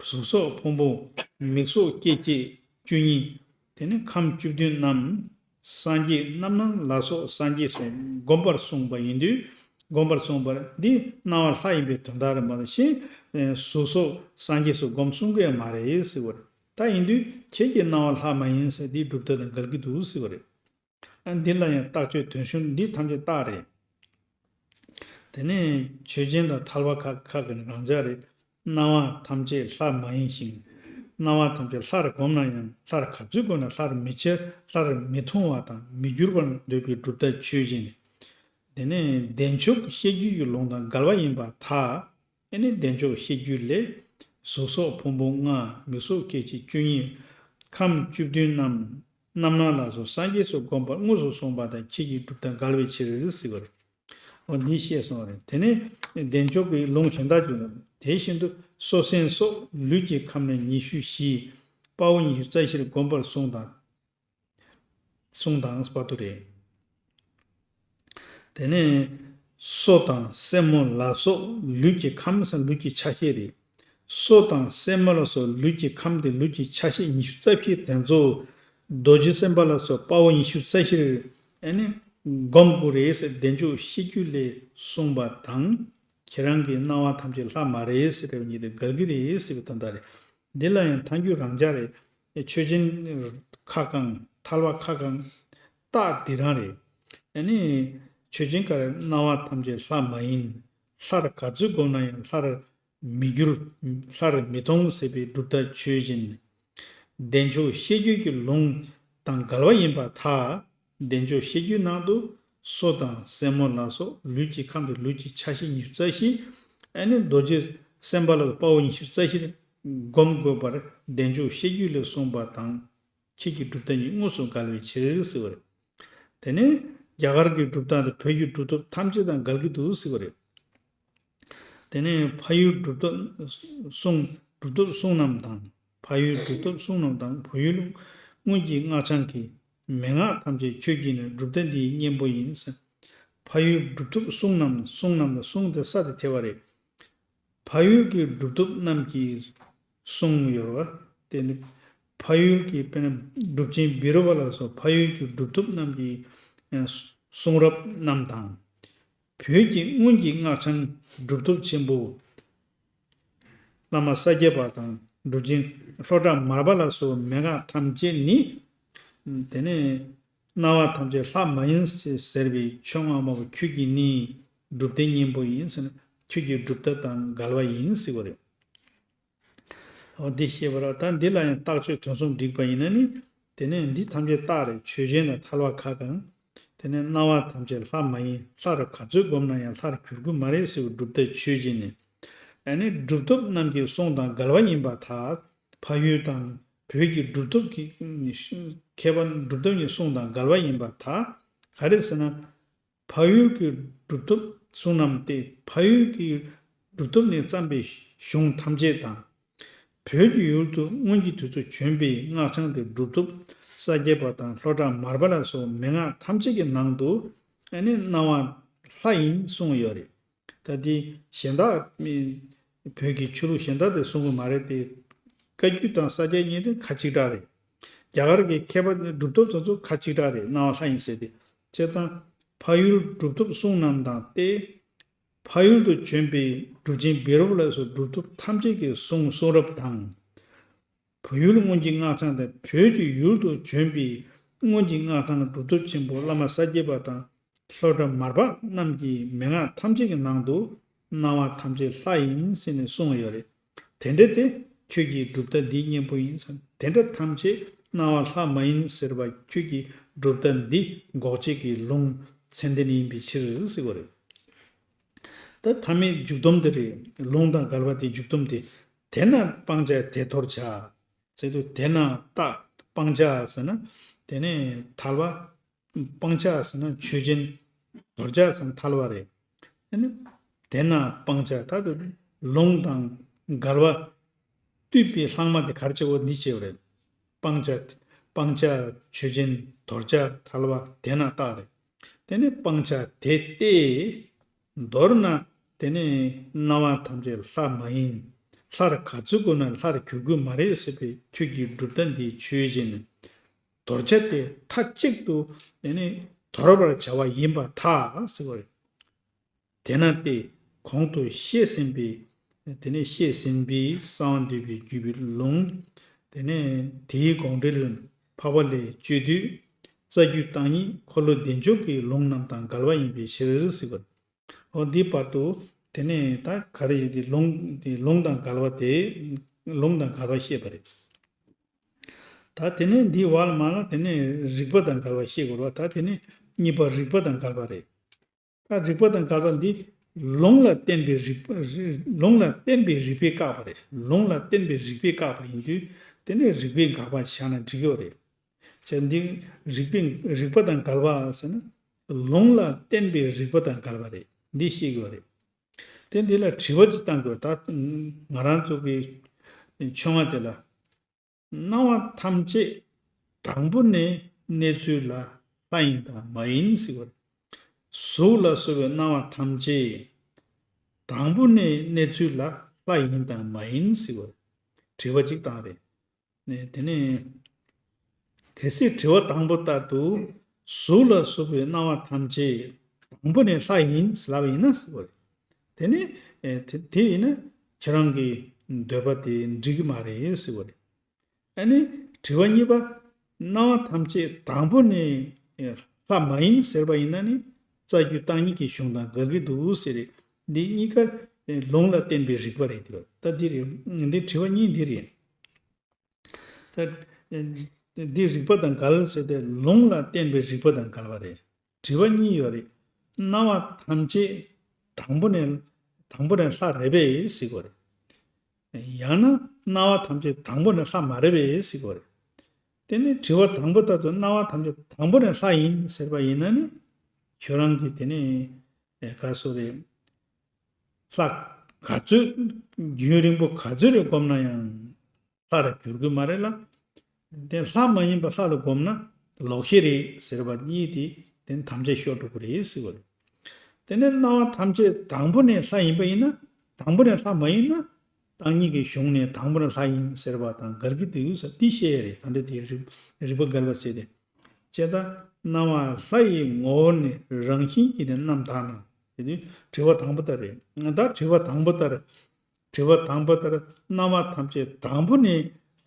གཟུགས་སོགས་ཕུང་པོ། མིག་སོགས་སྐྱེ་མཆེད་བཅུ་གཉིས། དེ་ནི་ཁམས་བཅུ་བདུན་རྣམས། སངས་རྒྱས་རྣམ་སྣང་ལ་སོགས་སངས་རྒྱས་སུ་བསྒོམ་པར་གསུངས་པ་ཡིན་དུས། བསྒོམ་པར་གསུངས་པ་འདི་སྣང་བ་ལྷ་ཡིན་པའི་དོན་དག་རེད་མ་གཏོགས་ཤིང་། གཟུགས་སོགས་སངས་རྒྱས་སུ་བསྒོམ་གསུང་གི་མ་རེད་ཟེར་བ་རེད། ད་ཡིན་དུས་ཁྱེད་ཀྱི་སྣང་བ་ལྷ་མ་ཡིན་ཟེར་འདི་སྒྲུབ་ཐབས་དང་འགལ་གྱི་འདུག་ཟེར་བ་རེད། ཨ་འདི་ལ་ཡང་རྟགས་ཆོས་དོན་གཞུང་འདི་ཐམས་ཅད་རྟགས་རེད། དེ་ནས་ཆོས་ཅན་དང་ཐལ་བ་ཁ་ཁ་གི་རང་འཇགས་རེད། སྣང་བ་ཐམས་ཅད་ལྷ་མ་ཡིན་ཞིང་། སྣང་བ་ཐམས་ཅད་ལྷར་བསྒོམས་ན་ཡང་། ལྷར་ག་ཚོད་བསྒོམས་ན་ལྷར་མི་ཕྱེ། ལྷར་མི་མཐོང་བ་དང་མི་འགྱུར་བར་འདོད་པའི་སྒྲུབ་ཐབས་ཆོས་ཅན། དེ་ནས་བདེ་མཆོག་བཤད་རྒྱུད་ཀྱི་ལུང་དང་འགལ་བ་ཡིན་པར་ཐལ། ཨེ་ནི་བདེ་མཆོག་བཤད་རྒྱུད་ལས། གཟུགས་སོགས་ཕུང་པོ་ལྔ། མིག་སོགས་སྐྱེ་མཆེད་བཅུ་གཉིས། ཁམས་བཅུ་བདུན་རྣམས། རྣམ་སྣང་ལ་སོགས་སངས་རྒྱས་སུ་བསྒོམ་པར་དངོས་སུ་གསུངས་པ་དང་ཁྱེད་ཀྱི་སྒྲུབ་ཐབས་འགལ་བའི་ཕྱིར་ཟེར་བ་རེད། འོ་འདི་བཤད་སོང་བ་རེད། དེ་ནས་བདེ་མཆོག་གི་ལུང་གཞན་དག་བརྗོད་ན། དེ་བཞིན་དུ་སོ་སེན་སོགས་ལུས་ཀྱི་ཁམས་ནི་ཉི་ཤུ་བཞི། དཔའ་བོ་ཉི་ཤུ་རྩ་བཞིར་བསྒོམ་པར་གསུངས་དང་། གསུངས་དང་བར་དུ་རེད། དེ་ནས་སོ་དང་སེན་མོ་ལ་སོགས་ལུས་ཀྱི་ཁམས་སམ་ལུས་ཀྱི་ཆ་ཤས་རེད། སོ་དང་སེན་མོ་ལ་སོགས་ལུས་ཀྱི་ཁམས་དེ་ལུས་ཀྱི་ཆ་ཤས་ཉི་ཤུ་རྩ་བཞི་དེ་ཚོ་རྡོ་རྗེ་སེམས་དཔའ་ལ་སོགས་དཔའ་བོ་ཉི་ཤུ་རྩ་བཞིར་ཨེ་ནི་བསྒོམ་དགོས་རེད་ཟེར་བདེ་མཆོག་བཤད་རྒྱུད་ལས་གསུངས་པ་དང་། ཁྱེད་རང་གི་སྣང་བ་ཐམས་ཅད་ལྷ་མ་རེད་ཟེར་བའི་གཉིས་དེ་འགལ་གྱི་རེད་ཟེར་བའི་དོན་དག་རེད། འདི་ལ་ཡང་ཐལ་འགྱུར་རང་འཇགས་རེད། ཆོས་ཅན་ཁ་བསྐང་ཐལ་བ་ཁ་བསྐང་རྟགས་འདི་རང་རེད། ཨ་ནི་ཆོས་ཅན་ཀ་རེ་སྣང་བ་ཐམས་ཅད་ལྷ་མ་ཡིན། ལྷར་ག་ཚོད་བསྒོམས་ན་ཡང་ལྷར་མི་འགྱུར། ལྷར་མི་མཐོང་ཟེར་བའི་སྒྲུབ་ཐབས་ཆོས་ཅན། བདེ་མཆོག་བཤད་རྒྱུད་ཀྱི་ལུང་དང་འགལ་བ་ཡིན་པར་ཐལ། བདེ་མཆོག་བཤད་རྒྱུད་ནང་དུ་སོ་དང་སེན་མོ་ལ་སོགས་ལུས་ཀྱི་ཁམས་དེ་ལུས་ཀྱི་ཆ་ཤས་ཉི་ཤུ་རྩ་བཞི། ཨ་ནི་རྡོ་རྗེ་སེམས་དཔའ་ལ་སོགས་དཔའ་བོ་ཉི་ཤུ་རྩ་བཞིར་བསྒོམ་དགོས་པར་བདེ་མཆོག་བཤད་རྒྱུད་ལས་གསུངས་པ་དང་། ཁྱེད་ཀྱི་སྒྲུབ་ཐབས་གཉིས་དངོས་སུ་འགལ་བའི་ཕྱིར་ཟེར་བ་རེད། དེ་ནས་རྒྱ་གར་གྱི་སྒྲུབ་ཐབས་དང་བོད་ཀྱི་སྒྲུབ་ཐབས་ཐམས་ཅད་དང་འགལ་གྱི་འདུག་ཟེར་བ་རེད། དེ་ནས་ཕ་ཡུལ་སྒྲུབ་ཐབས་གསུང་སྒྲུབ་ཐབས་གསུང་རྣམས་དང་། ཕ་ཡུལ་སྒྲུབ་ཐབས་གསུང་རྣམས་དང་བོད་ཡུལ་སྔོན་གྱི་སྔགས་འཆང་གི་མན་ངག་ཐམས་ཅད་ཁྱོད་ཀྱིས་ནི་སྒྲུབ་ཐབས་འདིའི་གཉེན་པོ་ཡིན་ཟེར། ཕ་ཡུལ་སྒྲུབ་ཐབས་གསུང་རྣམས། གསུང་རྣམས་ལ་གསུང་དེ་ས་དེ་ཐེ་བ་རེད། ཕ་ཡུལ་གྱི་སྒྲུབ་ཐབས་རྣམས་ཀྱི་གསུང་ཡོད་པ། དེ་ནི་ཕ་ཡུལ་གྱི་དཔེར་ན་སྒྲུབ་ཆེན་བཻ་རོ་པ་ལ་སོགས་ཕ་ཡུལ་གྱི་སྒྲུབ་ཐབས་རྣམས་ཀྱི་གསུང་རབ་རྣམས་དང་། བོད་ཀྱི་སྔོན་གྱི་སྔགས་འཆང་སྒྲུབ་ཐབས་ཆེན་པོ་བླ་མ་ས་སྐྱ་པ་དང་སྒྲུབ་ཆེན་ལྷོ་བྲག་མར་པ་ལ་སོགས་མན་ངག་ཐམས་ཅད་ནི། དེ་ནས་སྣང་བ་ཐམས་ཅད་ལྷ་མ་ཡིན་ཟེར་བའི་ཆོས་ངོ་མ་བོ་ཁྱོད་ཀྱིས་ནི་སྒྲུབ་ཐབས་གཉེན་པོ་ཡིན་ཟེར་ན། ཁྱོད་ཀྱི་སྒྲུབ་ཐབས་དང་འགལ་བ་ཡིན་ཟེར་བ་རེད། འོ་འདི་ཤེས་པ་ར། ད་འདི་ལ་ཡང་རྟགས་ཆོས་དོན་གསུམ་བསྒྲིགས་པ་ཡིན་ན་ནི། དེ་ནས་འདི་ཐམས་ཅད་རྟགས་རེད། ཆོས་ཅན་དང་ཐལ་བ་ཁ་བསྐང་། དེ་ནས་སྣང་བ་ཐམས་ཅད་ལྷ་མ་ཡིན། ལྷར་ག་ཚོད་བསྒོམས་ན་ཡང་ལྷར་གྱུར་གྱི་མ་རེད་ཟེར་བའི་སྒྲུབ་ཐབས་ཆོས་ཅན་ནི། ཨ་ནི་སྒྲུབ་ཐབས་རྣམས་ཀྱི་གསུང་དང་འགལ་བ་ཡིན་པར་ཐལ། ཕ་ཡུལ་དང་བོད་ཀྱི་སྒྲུབ་ཐབས་ཀྱི་ཁྱད་པར་སྒྲུབ་ཐབས་ཀྱི་གསུང་དང་འགལ་བ་ཡིན་པར་ཐལ། ག་རེ་ཟེར་ན། ཕ་ཡུལ་གྱི་སྒྲུབ་ཐབས་གསུང་རྣམས་ཏེ། ཕ་ཡུལ་གྱི་སྒྲུབ་ཐབས་ནས་བརྩམས་པའི་གཞུང་ཐམས་ཅད་དང་། བོད་ཀྱི་ཡུལ་དུ་སྔོན་གྱི་དུས་སུ་བྱོན་པའི་སྔགས་འཆང་དེ་སྒྲུབ་ཐབས་ས་སྐྱ་པ་དང་ལྷོ་བྲག་མར་པ་ལ་སོགས་མན་ངག་ཐམས་ཅད་ཀྱི་ནང་དུ་ཨ་ནི་སྣང་བ་ལྷ་ཡིན་གསུངས་ཡོད་རེད། ད་དེ་གཞན་དག་མི་བོད་ཀྱི་ཆོས་ལུགས་གཞན་དག་དེ་གསུང་གི་མ་རེད་དེ། བཀའ་བརྒྱུད་དང་ས་སྐྱ་གཉིས་དེ་ཁ་གཅིག་གྲགས་རེད། རྒྱ་གར་གྱི་མཁས་པ་སྒྲུབ་ཐབས་དེ་ཚོ་ཁ་གཅིག་གྲགས་རེད། སྣང་བ་ལྷ་ཡིན་ཟེར་ཏེ། བྱས་ཙང་ཕ་ཡུལ་སྒྲུབ་ཐབས་གསུང་རྣམས་དང་སྟེ། ཕ་ཡུལ་དུ་བྱོན་པའི་སྒྲུབ་ཆེན་བཻ་རོ་པ་ལ་སོགས་སྒྲུབ་ཐབས་ཐམས་ཅད་ཀྱི་གསུང་གསུང་རབ་དང་། བོད་ཡུལ་སྔོན་གྱི་སྔགས་འཆང་དང་བོད་ཀྱི་ཡུལ་དུ་བྱོན་པའི་སྔོན་གྱི་སྔགས་འཆང་སྒྲུབ་ཐབས་ཆེན་པོ་བླ་མ་ས་སྐྱ་པ་དང་ ལྷོ་བྲག་མར་པ་རྣམས་ཀྱི་མན་ངག་ཐམས་ཅད་ཀྱི་ནང་དུ་སྣང་བ་ཐམས་ཅད་ལྷ་ཡིན་ཟེར་ནས་གསུངས་ཡོད་རེད། དེ་འདྲ་སྟེ་ཁྱོད་ཀྱི་གྲུབ་མཐའ་འདིའི་གཉེན་པོ་ཡིན་ཟེར། དེ་འདྲ་ཐམས་ཅད་སྣང་བ་ལྷ་མ་ཡིན་ཟེར་བ་ཁྱོད་ཀྱི་གྲུབ་མཐའ་འདི་འགོག་བྱེད་ཀྱི་ལུང་མཚན་ལྡན་ཡིན་པའི་ཕྱིར་ཟེར་བ་རེད། ད་ཐ་མའི་མཇུག་སྡོམ་དེ་རེད། ལུང་དང་འགལ་བ་དེ་མཇུག་སྡོམ་དེ། དེས་ན་སྤང་བྱ་དེ་དོར་བྱ། ཟེར་དུས་དེས་ན་རྟགས་སྤང་བྱ་ཟེར་ན། དེ་ནས་ཐལ་བ། སྤང་བྱ་ཟེར་ན་ཆོས་ཅན། དོར་བྱ་ཟེར་ན་ཐལ་བ་རེད། ཨ་ནི། དེས་ན་སྤང་བྱ་ད་དུ་ལུང་དང་འགལ་བ། བཏུས་པའི་ལྷག་མ་དེ་ག་རེ་བྱེད་འོ་འདི་བྱེད་འོ་རེད། སྤང་བྱ། སྤང་བྱ་ཆོས་ཅན། དོར་བྱ་ཐལ་བ་དེས་ན་རྟགས་རེད། དེ་ནས་སྤང་བྱ་དེ་སྟེ། མདོར་ན་དེ་ནས་སྣང་བ་ཐམས་ཅད་ལྷ་མ་ཡིན། ལྷར་ག་ཚོད་བསྒོམས་ན་ལྷར་གྱུར་གྱི་མ་རེད་ཟེར་བའི་ཁྱོད་ཀྱི་གྲུབ་མཐའ་འདི་ཆོས་ཅན། དོར་བྱ་དེ་མཐའ་གཅིག་ཏུ་དེ་ནས་དོར་བར་བྱ་བ་ཡིན་པར་ཐལ་ཟེར་བ་རེད། དེས་ན་སྟེ་གོང་དུ་བཤད་ཟིན་པའི། དེ་ནས་བཤད་ཟིན་པའི་གསང་བ་འདུས་པའི་བརྒྱུད་པའི་ལུང་། དེ་ནས་དེའི་དགོངས་འགྲེལ་འཕགས་པ་ལས་སྤྱོད་བསྡུས། རྩ་རྒྱུད་བརྟག་གཉིས་འཁོར་ལོ་བདེ་མཆོག་གི་ལུང་རྣམས་དང་འགལ་བ་ཡིན་པའི་ཕྱིར་ཟེར་བ། འོ་འདི་བར་དུ་དེ་ནས་ད་ག་རེ་ཡོད་དེ་ལུང་དེ་ལུང་དང་འགལ་བ་དེ། ལུང་དང་འགལ་བ་བཤད་པ་རེད། ད་དེ་ནས་འདིའི་བར་ལ་མ་ལ་དེ་ནས་རིགས་པ་དང་འགལ་བ་བཤད་དགོས་རེད་བ། ད་དེ་ནས་གཉིས་པ་རིགས་པ་དང་འགལ་བ་རེད། ད་རིགས་པ་དང་འགལ་བ་འདི་ལུང་ལ་བརྟེན་པའི་རིགས་པ། ལུང་ལ་བརྟེན་པའི་རིགས་པས་བཀག་པ་རེད། ལུང་ལ་བརྟེན་པའི་རིགས་པས་བཀག་པ་ཡིན་དུས་དེ་ནས་རིགས་པས་དགག་པ་བྱས་ན་འགྲིག་གི་རེད། བྱས་འདི་རིགས་པས་རིགས་པ་དང་འགལ་བ་ཟེར་ན་ལུང་ལ་བརྟེན་པའི་རིགས་པ་དང་འགལ་བ་རེད། འདི་ཤེས་དགོས་རེད། དེ་འདི་ལ་དྲི་བ་ཅིག་བཏང་དགོས། ད་ང་རང་ཚོ་གི་ཆུང་བ་དེ་ལ། སྣང་བ་ཐམས་ཅད་དང་པོ་ནས་གནས་ཚུལ་ལ་ལྷ་ཡིན་དང་མ་ཡིན་ཟེར་བ་རེད། གཟུགས་ལ་སོགས་པའི་སྣང་བ་ཐམས་ཅད་དང་པོ་ནས་གནས་ཚུལ་ལ་ལྷ་ཡིན་དང་མ་ཡིན་ཟེར་བ་རེད། དྲི་བ་གཅིག་བཏང་རེད། ནས་དེ་ནས་གལ་སྲིད་དྲི་བ་དང་པོ་ལྟར་དུ་གཟུགས་ལ་སོགས་པའི་སྣང་བ་ཐམས་ཅད་དང་པོ་ནས་ལྷ་ཡིན་ཟེར་ལབ་པ་ཡིན་ན་ཟེར་བ་རེད། དེ་ནས་ཨེ་དེ་དེ་ཡིན་ན་ཁྱེད་རང་གི་འདོད་པ་དེ་འགྲིག་གི་མ་རེད་ཟེར་བ་རེད། ཨ་ནི་དྲི་བ་གཉིས་པ། སྣང་བ་ཐམས་ཅད་དང་པོ་ནས་ལྷ་མ་ཡིན་ཟེར་བ་ཡིན་ན་ནི་རྩ་རྒྱུད་བརྟག་གཉིས་ཀྱི་གཞུང་དང་འགལ་གྱི་འདུག་ཟེར་རེད། འདི་གཉིས་ཀ་ལུང་ལ་བརྟེན་པའི་རིགས་པ་རེད་དེ། ད་འདི་རེད། འདི་དྲི་བ་གཉིས་འདི་རེད། ད་འདི་རིགས་པ་དང་འགལ་ཟེར་ཏེ་ལུང་ལ་བརྟེན་པའི་རིགས་པ་དང་འགལ་བ་རེད། དྲི་བ་གཉིས་ཡོད་རེད། སྣང་བ་ཐམས་ཅད་དང་པོ་ནས་དང་པོ་ནས་ལྷ་རེད་པས་ཟེར་དགོས་རེད། ཡང་ན་སྣང་བ་ཐམས་ཅད་དང་པོ་ནས་ལྷ་མ་རེད་པས་ཟེར་དགོས་རེད། དེ་ནི་དྲི་བ་དང་པོ་ལྟར་དུ་སྣང་བ་ཐམས་ཅད་དང་པོ་ནས་ལྷ་ཡིན་ཟེར་བ་ཡིན་ན་ནི། ཁྱོད་རང་གིས་དེ་ནི་ག་སོ་རེད། ལྷ་ག་ཚོད་རྒྱུན་རིང་པོ་ག་ཚོད་རེ་བསྒོམས་ན་ཡང་ལྷ་རུ་འགྱུར་གི་མ་རེད་ལ། དེ་ལྷ་མ་ཡིན་པ་ལྷ་ལ་བསྒོམས་ན་ལོག་ཤེས་རེད་ཟེར་བ་གཉིས་དེ་དེ་དམ་བཅའ་ཤོར་འགྲོ་གི་རེད་ཟེར་བ་རེད། དེ་ནས་སྣང་བ་ཐམས་ཅད་དང་པོ་ནས་ལྷ་ཡིན་པ་ཡིན་ན་དང་པོ་ནས་ལྷ་མ་ཡིན་ན་བརྟག་གཉིས་ཀྱི་གཞུང་ནས་དང་པོ་ནས་ལྷ་ཡིན་ཟེར་བ་དང་འགལ་གྱི་འདུག་ཟེར་དེ་བཤད་ཡ་རེད། ད་འདི་དེ་རིགས་རིགས་པ་འགལ་བ་ཟེར་ཏེ། བྱས་ཙང་སྣང་བ་ལྷ་ཡི་ངོ་བོ་ནས་རང་བཞིན་གྱིས་ནི་རྣམ་དག་ན། དེ་དུས་དྲི་བ་དང་པོ་ལྟར་རེད། ད་དྲི་བ་དང་པོ་ལྟར། དྲི་བ་དང་པོ་ལྟར་སྣང་བ་ཐམས་ཅད་དང་པོ་ནས་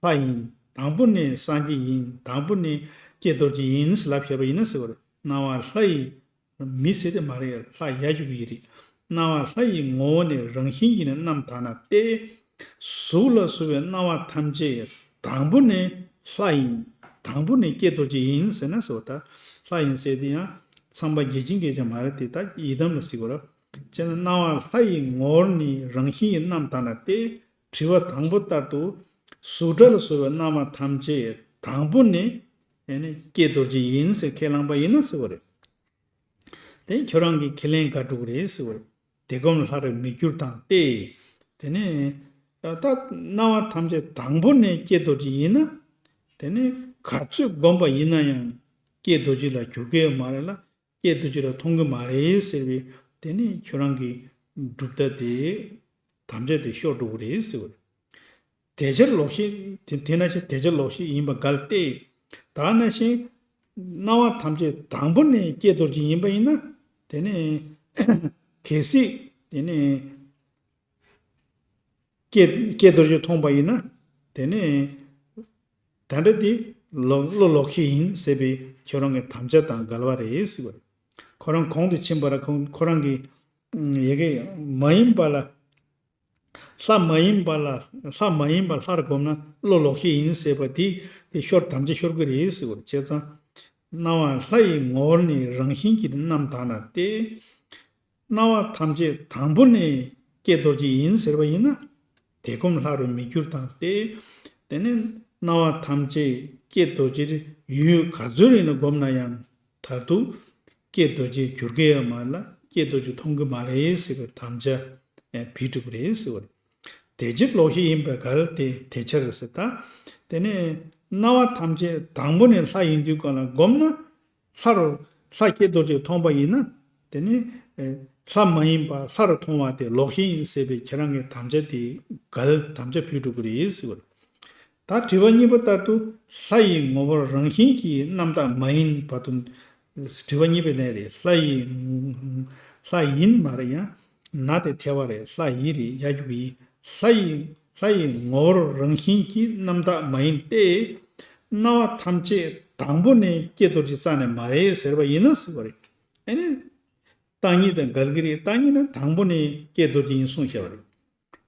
ལྷ་ཡིན། དང་པོ་ནས་སངས་རྒྱས་ཡིན། དང་པོ་ནས་ཀྱེ་རྡོ་རྗེ་ཡིན་ལབ་བྱས་པ་ཡིན་ན་ཟེར་བ་རེད། སྣང་བ་ལྷ་ཡི། མི་ཟེར་དེ་མ་རེད། ལྷ་ཡ་འཇུག་གི་ཡིན་རེད། སྣང་བ་ལྷ་ཡི་ངོ་བོ་ནས་རང་བཞིན་གྱིས་ནི་རྣམ་དག་ན་སྟེ། གཟུགས་ལ་སོགས་པའི་སྣང་བ་ཐམས་ཅད་དང་པོ་ནས་ལྷ་ཡིན། དང་པོ་ནས་ཀྱེ་རྡོ་རྗེ་ཡིན་ཟེར་ན་ཟེར་བ། ད་ལྷ་ཡིན་ཟེར་དེ་ཡང་ཚངས་པ་བརྒྱ་བྱིན་སྐད་ཆ་མ་རེད་དེ། ད་ཡི་དམ་ལ་ཟེར་དགོས་ར། བྱས་ན་སྣང་བ་ལྷ་ཡི་ངོ་བོ་ནས་རང་བཞིན་གྱིས་རྣམ་དག་ན་སྟེ། དྲི་བ་དང་པོ་ལྟར་དུ། གཟུགས་སྒྲ་ལ་སོགས་པའི་རྣམ་པ་ཐམས་ཅད་དང་པོ་ནས་ཡང་ནི་ཀྱེ་རྡོ་རྗེ་ཡིན་ཟེར་ཁས་བླངས་པ་ཡིན་ན་ཟེར་བ་རེད། དེ་ཁྱོད་རང་གི་ཁས་ལེན་དགག་འགྲོ་གི་རེད་ཟེར་བ་རེད། དེ་སྒོམ་ལྷ་རུ་མི་འགྱུར་དང་སྟེ། དེ་ནས་ད་སྣང་བ་ཐམས་ཅད་དང་པོ་ནས་ཀྱེ་རྡོ་རྗེ་ཡིན་ན། དེ་ནས་ག་ཚོད་བསྒོམས་པ་ཡིན་ན་ཡང་ཀྱེ་རྡོ་རྗེ་ལ་འགྱུར་གི་ཡོད་མ་རེད་ལ། ཀྱེ་རྡོ་རྗེ་ལ་མཐོང་གི་མ་རེད་ཟེར་བའི་དེ་ནི་ཁྱོད་རང་གི་གྲུབ་མཐའ་དེ་དམ་བཅའ་དེ་ཤོར་འགྲོ་གི་རེད་ཟེར་བ་རེད། དེ་ཕྱིར་ལོག་ཤེས་དེ་དེ་ན་ཕྱིར་དེ་ཕྱིར་ལོག་ཤེས་ཡིན་པ་འགལ་ཏེ། ད་ནང་བཞིན་སྣང་བ་ཐམས་ཅད་དང་པོ་ནས་ཀྱེ་རྡོ་རྗེ་ཡིན་པ་ཡིན་ན། དེ་ནི་གལ་སྲིད་དེ་ནི། ཀྱེ་ཀྱེ་རྡོ་རྗེ་མཐོང་པ་ཡིན་ན། དེ་ནི་ད་འདྲ་དེ་ལོག་བློ་ལོག་ཤེས་ཡིན་ཟེར་བའི་ཁྱེད་རང་གི་དམ་བཅའ་དང་འགལ་བ་རེད་ཟེར་བ་རེད། ཁོ་རང་གོང་དུ་ཕྱིན་པ་ལ་ཁོང་ཁོ་རང་གི་ཡི་གེ་མ་ཡིན་པ་ལ། ལྷ་མ་ཡིན་པ་ལ་ལྷ་མ་ཡིན་པ་ལྷར་བསྒོམས་ན་བློ་ལོག་ཤེས་ཡིན་ཟེར་བ་དེ་དེ་ཤོར་དམ་བཅའ་ཤོར་གི་རེད་ཟེར་བ་རེད། བྱས་ཙང་སྣང་བ་ལྷ་ཡི་ངོ་བོར་ནི་རང་བཞིན་གྱིས་རྣམ་དག་ན་སྟེ། སྣང་བ་ཐམས་ཅད་དང་པོ་ནི་ཀྱེ་རྡོ་རྗེ་ཡིན་ཟེར་བ་ཡིན་ན། དེ་སྒོམ་ལྷ་རུ་མི་འགྱུར་དང་སྟེ། དེ་ནི་སྣང་བ་ཐམས་ཅད་ཀྱེ་རྡོ་རྗེར་ཡུལ་ག་ཚོད་ཡིན་ན་བསྒོམས་ན་ཡང་། མཐར་ཐུག་ཀྱེ་རྡོ་རྗེར་འགྱུར་གྱི་ཡོད་མ་རེད་ལ་ཀྱེ་རྡོ་རྗེ་མཐོང་གི་མ་རེད་ཟེར་བའི་དམ་བཅའ་ཨེ་བྱས་འགྲོ་གི་རེད་ཟེར་བ་རེད། དེ་ཕྱིར་ལོག་ཤེས་ཡིན་པས་འགལ་ཏེ་དེ་ཕྱིར་ཟེར་ད། དེ་ནས་སྣང་བ་ཐམས་ཅད་དང་པོ་ནས་ལྷ་ཡིན་དུས་གང་ལ་བསྒོམས་ན་ལྷ་རུ་ལྷ་ཀྱེ་རྡོ་རྗེ་མཐོང་པ་ཡིན་ན། དེ་ནི་ཨེ་ལྷ་མ་ཡིན་པ་ལྷ་རུ་མཐོང་བ་དེ་ལོག་ཤེས་ཡིན་ཟེར་བའི་ཁྱེད་རང་གི་དམ་བཅའ་དེ་འགལ་དམ་བཅའ་བྱས་འགྲོ་གི་རེད་ཟེར་བ་རེད། ད་དྲི་བ་གཉིས་པ་ལྟར་དུ་ལྷ་ཡི་ངོ་བོར་རང་བཞིན་གྱིས་རྣམ་དག་མ་ཡིན་པ་དང་། དྲི་བ་གཉིས་པའི་ལན་རེད། ལྷ་ཡི་ལྷ་ཡིན་མ་རེད་ཡང་ན་དེ་ཐལ་བ་རེད། ལྷ་ཡི་རེད་ཡ་རྒྱུ་ཡིན། ལྷ་ཡི་ལྷ་ཡི་ངོ་བོར་རང་བཞིན་གྱིས་རྣམ་དག་མ་ཡིན་ཏེ། སྣང་བ་ཐམས་ཅད་དང་པོ་ནས་ཀྱེ་རྡོ་རྗེ་རྩ་ནས་མ་རེད་ཟེར་བ་ཡིན་ན་ཟེར་བ་རེད། ཨ་ནི། བརྟག་གཉིས་དང་འགལ་གྱི་རེད། བརྟག་གཉིས་ནི་དང་པོ་ནས་ཀྱེ་རྡོ་རྗེ་ཡིན་གསུངས་བཞག་པ་རེད།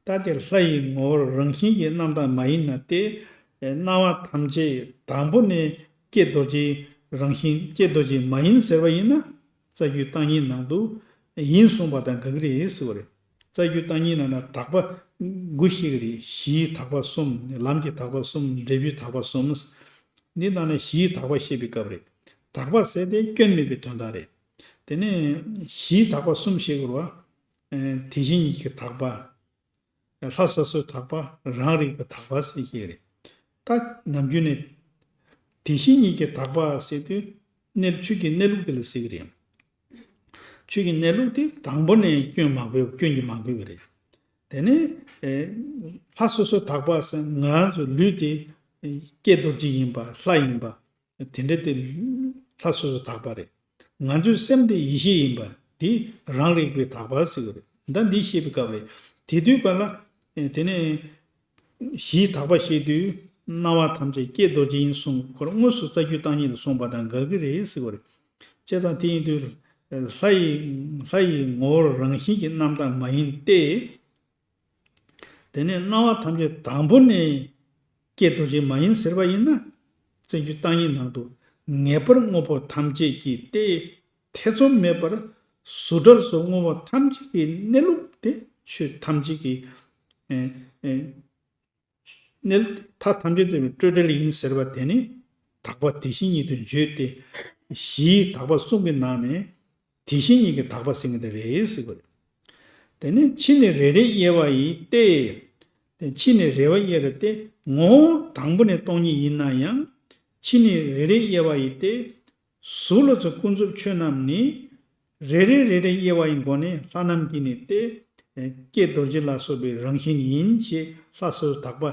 ད་དེ་ལྷ་ཡི་ངོ་བོར་རང་བཞིན་གྱིས་རྣམ་དག་མ་ཡིན་ན་སྟེ། སྣང་བ་ཐམས་ཅད་དང་པོ་ནས་ཀྱེ་རྡོ་རྗེའི་རང་བཞིན་ཀྱེ་རྡོ་རྗེ་མ་ཡིན་ཟེར་བ་ཡིན་ན། རྩ་རྒྱུད་བརྟག་གཉིས་ནང་དུ་ཡིན་གསུངས་པ་དང་འགལ་གྱི་རེད་ཟེར་བ་རེད། རྩ་རྒྱུད་བརྟག་གཉིས་ནང་ན་དག་པ་དགུ་བཤད་ཀྱི་རེད། གཞིའི་དག་པ་གསུམ། ལམ་གྱི་དག་པ་གསུམ། འབྲས་བུའི་དག་པ་གསུམ། འདི་ནང་ནས་གཞིའི་དག་པ་བཤད་པའི་སྐབས་རེད། དག་པ་ཟེར་དེ་སྐྱོན་མེད་པའི་དོན་དག་རེད། དེ་ནས་གཞིའི་དག་པ་གསུམ་བཤད་དགོས་རེད་བ། ཨེ་དེ་བཞིན་ཉིད་ཀྱི་དག་པ། ལྷ་སོ་སོའི་དག་པ། རང་རིག་པའི་དག་པ་ཟེར་གྱི་རེད། ད་ནམ་རྒྱུན་ནས་དེ་བཞིན་ཉིད་ཀྱི་དག་པ་ཟེར་དུས་གནས་ཆོས་ཀྱི་གནས་ལུགས་དེ་ལ་ཟེར་གྱི་རེད། ཆོས་ཀྱི་གནས་ལུགས་དེ་དང་པོ་ནས་སྐྱོན་མ་གོས་སྐྱོན་གྱིས་མ་གོས་པ་རེད། དེ་ནས་ཨེ་ལྷ་སོ་སོའི་དག་པ་ཟེར་ང་ཚོ་ལུས་དེ་ཀྱེ་རྡོ་རྗེ་ཡིན་པ་ལྷ་ཡིན་པ། དེ་འདྲ་དེ་ལྷ་སོ་སོའི་དག་པ་རེད། ང་ཚོའི་སེམས་དེ་ཡེ་ཤེས་ཡིན་པ་དེ་རང་རིག་པའི་དག་པ་ཟེར་གྱི་རེད། ད་འདི་བཤད་པའི་སྐབས་རེད། དེ་དུས་ག་ལ་ཨེ་དེ་ནས་གཞིའི་དག་པ་བཤད་དུས་སྣང་བ་ཐམས་ཅད་ཀྱེ་རྡོ་རྗེ་ཡིན་གསུངས། ཁོ་རང་དངོས་སུ་རྩ་རྒྱུད་བརྟག་གཉིས་ལ་གསུངས་པ་དང་འགལ་གྱི་རེད་ཟེར་བ་རེད། བྱས་ཙང་དེ་ཡིན་དུས་ལྷ་ཡི་ལྷ་ཡི་ངོ་བོར་རང་བཞིན་གྱིས་རྣམ་དག་མ་ཡིན་ཏེ། དེ་ནས་སྣང་བ་ཐམས་ཅད་དང་པོ་ནས་ཀྱེ་རྡོ་རྗེ་མ་ཡིན་ཟེར་བ་ཡིན་ན། རྩ་རྒྱུད་བརྟག་གཉིས་ནང་དུ་ངེས་པར་དངོས་པོ་ཐམས་ཅད་ཀྱི་སྟེ། ཐེ་ཚོམ་མེད་པར་གཟུགས་སྒྲ་སོགས་དངོས་པོ་ཐམས་ཅད་ཀྱི་གནས་ལུགས་དེ་ཆོས་ཐམས་ཅད་ཀྱི་ཨེ་ཨེ་གནས་ལུགས་དེ་མཐའ་ཐམས་ཅད་དུ་སྤྲོས་བྲལ་ཡིན་ཟེར་བ་དེ་ནི་དག་པ་དེ་བཞིན་ཉིད་དུ་བརྗོད་དེ། གཞིའི་དག་པ་གསུམ་གྱི་ནང་ནས་དེ་བཞིན་ཉིད་ཀྱི་དག་པ་ཟེར་མཁན་དེ་རེད་ཟེར་བ་རེད། དེ་ནི་ཕྱི་ནས་རེ་རེ་དབྱེ་བ་ཡིས་ཏེ། དེ་ཕྱི་ནས་རེ་བ་དབྱེ་རེ་སྟེ་ངོ་བོ་དང་པོ་ནས་སྟོང་ཉིད་ཡིན་ན་ཡང་། ཕྱི་ནས་རེ་རེ་དབྱེ་བ་ཡིས་ཏེ། གཟུགས་ལ་སོགས་ཀུན་རྫོབ་ཆོས་རྣམས་ནི། རེ་རེ་རེ་རེ་དབྱེ་བ་ཡི་སྒོ་ནས་ལྷ་རྣམས་ཀྱིས་ནི་སྟེ། ཀྱེ་རྡོ་རྗེ་ལ་སོགས་པའི་རང་བཞིན་ཡིན་ཞེས་ལྷ་སོ་སོའི་དག་པ་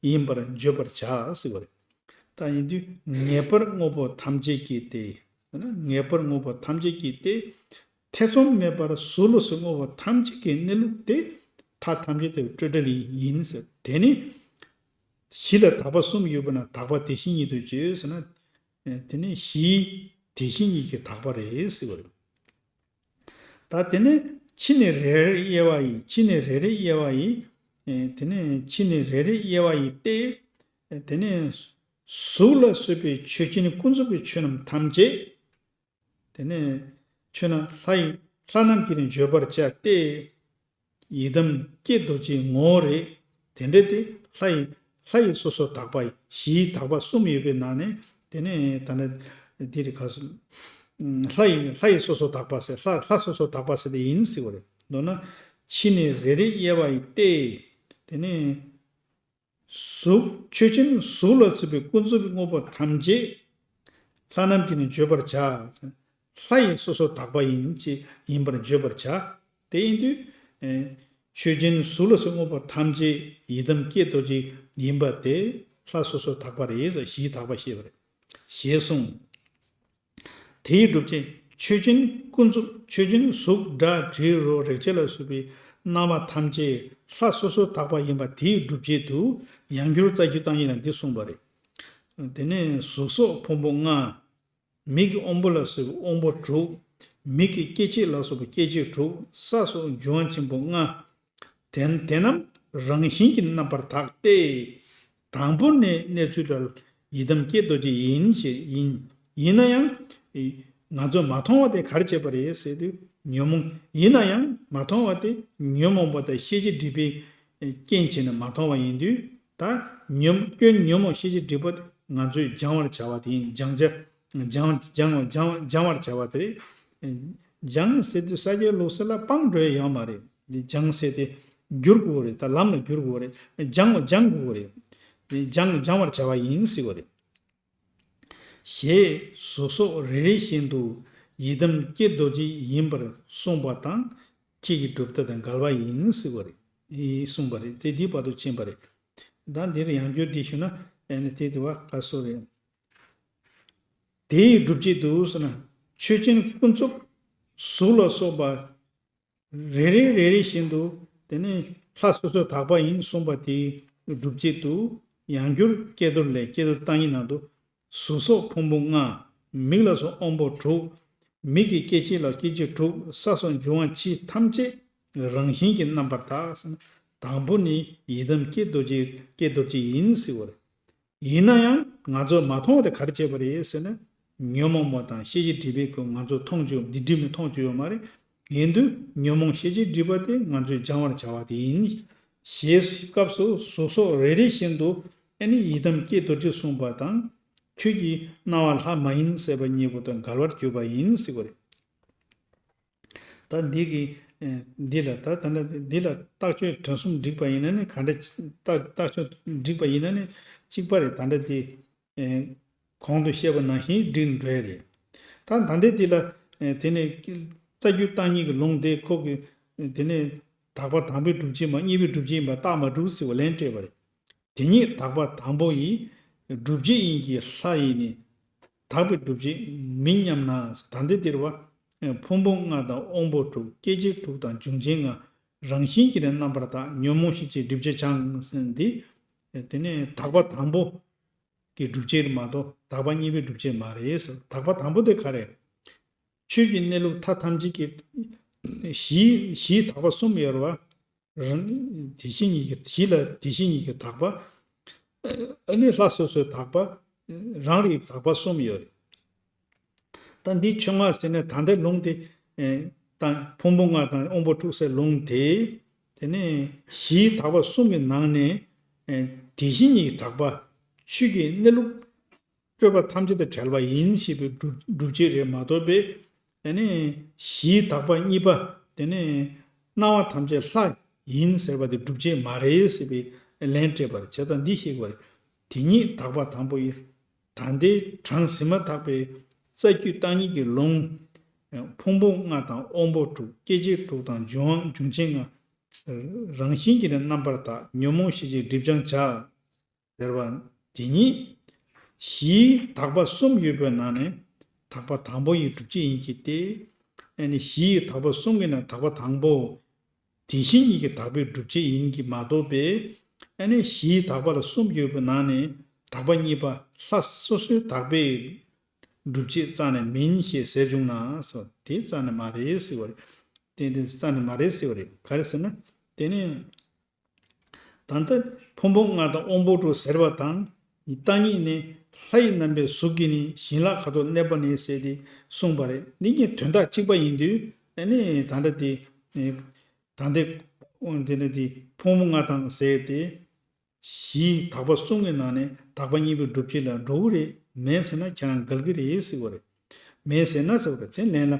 ཡིན་པར་བརྗོད་པར་བྱ་ཟེར་བ་རེད། ད་ཡིན་དུས་ངེས་པར་དངོས་པོ་ཐམས་ཅད་ཀྱི་སྟེ། ངེས་པར་དངོས་པོ་ཐམས་ཅད་ཀྱི་སྟེ། ཐེ་ཚོམ་མེད་པར་གཟུགས་ལ་སོགས་དངོས་པོ་ཐམས་ཅད་ཀྱི་གནས་ལུགས་དེ་མཐའ་ཐམས་ཅད་དུ་སྤྲོས་བྲལ་ཡིན་ཟེར། དེ་ནི་གཞི་ལ་དག་པ་གསུམ་ཡོད་པ་ན་དག་པ་དེ་བཞིན་ཉིད་དུ་བརྗོད་ཟེར་ན། དེ་ནི་གཞིའི་དེ་བཞིན་ཉིད་ཀྱི་དག་པ་རེད་ཟེར་བ་རེད། ད་དེ་ནས་ཕྱི་ནས་རེ་རེ་དབྱེ་བ་ཡིས། ཕྱི་ནས་རེ་རེ་དབྱེ་བ་ཡིས། ཨེ་དེ་ནས་ཕྱི་ནས་རེ་རེ་དབྱེ་བ་ཡིས་ཏེ། ཨེ་དེ་ནས་གཟུགས་ལ་སོགས་པའི་ཆོས་ཅན་ཀུན་རྫོབ་ཀྱི་ཆོས་རྣམས་ཐམས་ཅད། དེ་ནས་ཆོས་རྣམས་ལྷ་ཡི་ལྷ་རྣམས་ཀྱིས་ནི་བརྗོད་པར་བྱ་སྟེ། ཡི་དམ་ཀྱེ་རྡོ་རྗེའི་ངོ་བོ་རེད། དེ་འདྲ་སྟེ་ལྷ་ཡི་ལྷ་ཡི་སོ་སོ་དག་པ་ཡི་གཞིའི་དག་པ་གསུམ་ཡོད་པའི་ནང་ནས། དེ་ནས་ད་ནི་འདི་རེད་ག་སོ། ལྷ་ཡི་ལྷ་ཡི་སོ་སོ་དག་པ་ཟེར། ལྷ་ལྷ་སོ་སོ་དག་པ་ཟེར་དེ་ཡིན་ཟེར་བ་རེད། མདོར་ན་ཕྱི་ནས་རེ་རེ་དབྱེ་བ་ཡི་སྟེ། དེ་ནས་གཟུགས་ཆོས་ཅན་གཟུགས་ལ་སོགས་པའི་ཀུན་རྫོབ་ཀྱི་དངོས་པོ་ཐམས་ཅད་ལྷ་རྣམས་ཀྱིས་ནི་བརྗོད་པར་བྱ། ལྷ་ཡི་སོ་སོ་དག་པ་ཡིན་ཅེས་ཡིན་པར་བརྗོད་པར་བྱ། དེ་ཡིན་དུས། ཨེ་ཆོས་ཅན་གཟུགས་ལ་སོགས་དངོས་པོ་ཐམས་ཅད་ཡི་དམ་ཀྱེ་རྡོ་རྗེ་ཡིན་པ་དེ་ལྷ་སོ་སོ་དག་པ་རེད་ཟེར་གཞིའི་དག་པ་བཤད་པ་རེད། ཞེས་གསུངས། དེའི་སྒྲུབ་བྱེད་ཆོས་ཅན་ཀུན་རྫོབ། ཆོས་ཅན་གཟུགས་སྒྲ་དྲི་རོ་རེག་བྱ་ལ་སོགས་པའི་སྣང་བ་ཐམས་ཅད་ལྷ་སོ་སོ་དག་པ་ཡིན་པ་དེའི་སྒྲུབ་བྱེད་དུ་ཡང་བསྒྱུར་རྩ་རྒྱུད་བརྟག་གཉིས་ལ་འདི་གསུངས་པ་རེད། དེ་ནས་གཟུགས་སོགས་ཕུང་པོ་ལྔ། མིག་གི་དབང་པོ་ལ་སོགས་པའི་དབང་པོ་དྲུག། མིག་གི་སྐྱེ་མཆེད་ལ་སོགས་པ་སྐྱེ་མཆེད་དྲུག་ས་སོགས་འབྱུང་བ་ཆེན་པོ་ལྔ། དེ་དེ་རྣམས་རང་བཞིན་གྱིས་རྣམ་པར་དག་སྟེ། དང་པོ་ནས་གནས་ཚུལ་ལ་ཡི་དམ་ཀྱེ་རྡོ་རྗེ་ཡིན་ཞེས་ཡིན། ཡིན་ན་ཡང་། ང་ཚོས་མ་མཐོང་བ་དེ་ག་རེ་བྱས་པ་རེད་ཟེར་དུས་ཉོན་མོངས། ཡིན་ན་ཡང་མ་མཐོང་བ་དེ་ཉོན་མོངས་པ་དང་ཤེས་བྱའི་སྒྲིབ་པའི་རྐྱེན་བྱས་ནས་མ་མཐོང་བ་ཡིན་དུས། ད་ཉོན་སྐྱོན་ཉོན་མོངས་ཤེས་བྱའི་སྒྲིབ་པ་དེ་ང་ཚོས་སྦྱང་བར་བྱ་བ་དེ་ཡིན། སྦྱང་བྱ། སྦྱང་སྦྱང་སྦྱང་བར་བྱ་བ་དེ་རེད། སྦྱང་ཟེར་དུས་ས་སྐྱའི་ལུགས་སྲོལ་ལ་སྤང་འགྲོ་ཡ་ཡོད་མ་རེད། སྦྱང་ཟེར་དེ་བསྒྱུར་དགོས་རེད། ད་ལམ་ལ་བསྒྱུར་དགོས་རེད། སྦྱང་སྦྱང་དགོས་རེད། སྦྱང་སྦྱང་བར་བྱ་བ་ཡིན་ཟེར་བ་རེད། ཞེས་གཟུགས་སོགས་རེ་རེ་བཞིན་དུ་ཡི་དམ་ཀྱེ་རྡོ་རྗེ་ཡིན་པར་གསུངས་པ་དང་། ཁྱེད་ཀྱི་གྲུབ་མཐའ་དང་འགལ་བ་ཡིན་ཟེར་བ་རེད། ཡིན་གསུངས་པ་རེད། དེ་འདི་བར་དུ་ཕྱིན་པ་རེད། ད་འདིར་ཡང་བསྐྱར་འདི་ཞུ་ན་ཨེ་ནི་དེ་དེ་བ་ག་སོ་རེད། དེ་ཡི་སྒྲུབ་བྱེད་དུ་ཟེར་ན། ཆོས་ཅན་ཀུན་རྫོབ་གཟུགས་ལ་སོགས་པ་རེ་རེ་རེ་རེ་བཞིན་དུ་དེ་ནི་ལྷ་སོ་སོར་དག་པ་ཡིན་གསུངས་པ་དེའི་སྒྲུབ་བྱེད་དུ་ཡང་བསྐྱར་ཀྱེ་རྡོར་ལས་ཀྱེ་རྡོར་བརྟག་གཉིས་ནང་དུ། གཟུགས་སོགས་ཕུང་པོ་ལྔ། མིག་ལ་སོགས་དབང་པོ་དྲུག་མིག་གི་སྐྱེ་མཆེད་ལ་སྐྱེ་མཆེད་དྲུག་ས་སོགས་འབྱུང་བ་ཕྱི་ཐམས་ཅད་རང་བཞིན་གྱིས་རྣམ་པར་དག་ཟེར་ན། དང་པོ་ནི་ཡི་དམ་ཀྱེ་རྡོ་རྗེ་ཀྱེ་རྡོ་རྗེ་ཡིན་ཟེར་བ་རེད། ཡིན་ན་ཡང་ང་ཚོས་མ་མཐོང་བ་དེ་ག་རེ་བྱས་པ་རེད་ཟེར་ན། ཉོན་མོངས་པ་དང་ཤེས་བྱའི་སྒྲིབ་པའི་སྒོ་ང་ཚོས་མཐོང་རྒྱུ་འདི་སྒྲིབ་ནས་མཐོང་རྒྱུ་ཡོད་མ་རེད། ཡིན་དུས་ཉོན་མོངས་ཤེས་བྱའི་སྒྲིབ་པ་དེ་ང་ཚོས་སྦྱང་བར་བྱ་བ་དེ་ཡིན། ཞེས་སྐབས་སུ་གཟུགས་སོགས་རེ་རེ་བཞིན་དུ་ཨ་ནི་ཡི་དམ་ཀྱེ་རྡོ་རྗེ་གསུངས་པ་དང་། ཁྱོད་ཀྱི་སྣང་བ་ལྷ་མ་ཡིན་ཟེར་བ་གཉིས་པོ་དང་འགལ་བར་གྱུར་པ་ཡིན་ཟེར་བ་རེད། ད་འདི་གི་ཨེ་འདི་ལ་ད་ད་ལྟ་འདི་ལ་རྟགས་ཆོས་དོན་གསུམ་བསྒྲིགས་པ་ཡིན་ན་ནི་ག་འདྲ། རྟགས་རྟགས་ཆོས་བསྒྲིགས་པ་ཡིན་ན་ནི་གཅིག་པ་རེད། ད་ལྟ་དེ་ཨེ་གོང་དུ་བཤད་པ་ནང་བཞིན་བསྒྲིགས་འགྲོ་ཡ་རེད། ད་ད་ལྟ་འདི་ལ་ཨེ་དེ་ནས་རྩ་རྒྱུད་བརྟག་གཉིས་ཀྱི་ལུང་དེ་ཁོ་གི་དེ་ནས་དག་པ་དང་པོའི་སྒྲུབ་བྱེད་མ་གཉིས་པའི་སྒྲུབ་བྱེད་ཡིན་པ་རྟགས་མ་གྲུབ་ཟེར་བ་ལན་སྤྲད་པ་རེད། དེ་ཉིད་དག་པ་དང་པོ་ཡི་སྒྲུབ་བྱེད་ཡིན་གྱི་ལྷ་ཡིས་ནི། དག་པའི་སྒྲུབ་བྱེད་མིན་སྙམ་ན། ད་འདི་འདིར་བ། ཕུང་པོ་ལྔ་དང་དབང་པོ་དྲུག་སྐྱེ་མཆེད་དྲུག་དང་འབྱུང་ཆེན་ལྔ། རང་བཞིན་གྱིས་ནི་རྣམ་པར་དག་ཉོན་མོངས་ཤེས་བྱའི་སྒྲིབ་བྱེད་འཆང་ཟེར་འདི། དེ་ནས་དག་པ་དང་པོ་གི་སྒྲུབ་བྱེད་མ་གཏོགས་དག་པ་གཉིས་པའི་སྒྲུབ་བྱེད་མ་རེད་ཟེར། དག་པ་དང་པོ་དེ་ག་རེ། ཆོས་ཀྱི་གནས་ལུགས་མཐའ་ཐམས་ཅད་ཀྱི་གཞི་གཞིའི་དག་པ་གསུམ་ཡོད་རེད་བ། རང་དེ་བཞིན་ཉིད་ཀྱི་གཞི་ལ་དེ་བཞིན་ཉིད་ཀྱི་དག་པ། ཨ་ནི་ལྷ་སོ་སོའི་དག་པ། རང་རིག་དག་པ་གསུམ་ཡོད་རེད། ད་འདི་ཆོས་ལྔ་ཟེར་ནས་ད་ལྟའི་ལུང་དེ། ཨེ་དང་ཕུང་པོ་ལྔ་དང་དབང་པོ་དྲུག་ཟེར་ལུང་དེ། དེ་ནས་གཞིའི་དག་པ་གསུམ་གྱི་ནང་ནས། ཨེ་དེ་བཞིན་ཉིད་ཀྱི་དག་པ། ཆོས་ཀྱི་གནས་ལུགས། སྤྲོས་པ་ཐམས་ཅད་དང་བྲལ་བ་ཡིན་ཞེས་པའི་སྒྲུབ་སྒྲུབ་བྱེད་རེད་མ་གཏོགས་པའི། དེ་ནས་གཞིའི་དག་པ་གཉིས་པ། དེ་ནས་སྣང་བ་ཐམས་ཅད་ལྷ་ཡིན་ཟེར་བ་དེ་སྒྲུབ་བྱེད་མ་རེད་ཟེར་བའི་ལན་སྤྲད་པ་རེད། བྱས་ཙང་འདི་ཤེས་དགོས་རེད། དེ་ཉིད་དག་པ་དང་པོ་ཡི། ད་ལྟའི་གྲངས་ཟིན་མ་ཐག་པའི་རྩ་རྒྱུད་བརྟག་གཉིས་ཀྱི་ལུང་། ཕུང་པོ་ལྔ་དང་དབང་པོ་དྲུག་སྐྱེ་མཆེད་དྲུག་དང་འབྱུང་བ་འབྱུང་ཆེན་ལྔ། རང་བཞིན་གྱིས་ནི་རྣམ་པར་དག་ཉོན་མོངས་ཤེས་བྱའི་སྒྲིབ་སྦྱང་བྱ། ཟེར་བ། དེ་ཉིད། གཞིའི་དག་པ་གསུམ་ཡོད་པའི་ནང་ནས། དག་པ་དང་པོ་ཡི་སྒྲུབ་བྱེད་ཡིན་གྱི་སྟེ། ཨ་ནི་གཞིའི་དག་པ་གསུམ་གྱི་ནང་དག་པ་དང་པོ། དེ་བཞིན་ཉིད་ཀྱི་དག་པའི་སྒྲུབ་བྱེད་ཡིན་གྱི་མ་གཏོགས་པའི། ཨ་ནི་གཞིའི་དག་པ་ལ་གསུམ་ཡོད་པའི་ནང་ནས་དག་པ་གཉིས་པ་ལྷ་སོ་སོའི་དག་པའི་སྒྲུབ་བྱེད་རྩ་ནས་མིན་ཞེས་ཟེར་བྱུང་ན་སོ། དེ་རྩ་ནས་མ་རེད་ཟེར་བ་རེད། དེ་དེ་རྩ་ནས་མ་རེད་ཟེར་བ་རེད། ག་རེ་ཟེར་ན། དེ་ནི། ད་ལྟ་ཕུང་པོ་ལྔ་དང་དབང་པོ་དྲུག་ཟེར་བ་དང་། བརྟག་གཉིས་ནི་ལྷ་ཡི་རྣམ་པའི་གཟུགས་ཀྱིས་ནི་བྱིན་རླབས་ཁ་དོག་གནས་པ་ནི་ཟེར་ཏེ་གསུངས་པ་རེད། འདི་གཉིས་དོན་དག་གཅིག་པ་ཡིན་དུས། ཨ་ནི་ད་ལྟ་དེ། ད་ལྟ་དེ་ནི་དེ་ཕུང་པོ་ལྔ་དང་ཟེར་ཏེ། གཞིའི་དག་པ་གསུམ་གྱི་ནང་ནས་དག་པ་གཉིས་པའི་སྒྲུབ་བྱེད་ལ་འགྲོ་གི་རེད། མེད་ཟེར་ན་ཁྱེད་རང་འགལ་གྱི་རེད་ཟེར་བ་རེད། མེད་ཟེར་ན་ཟེར་བ་རེད། དེ་ལན་ལ།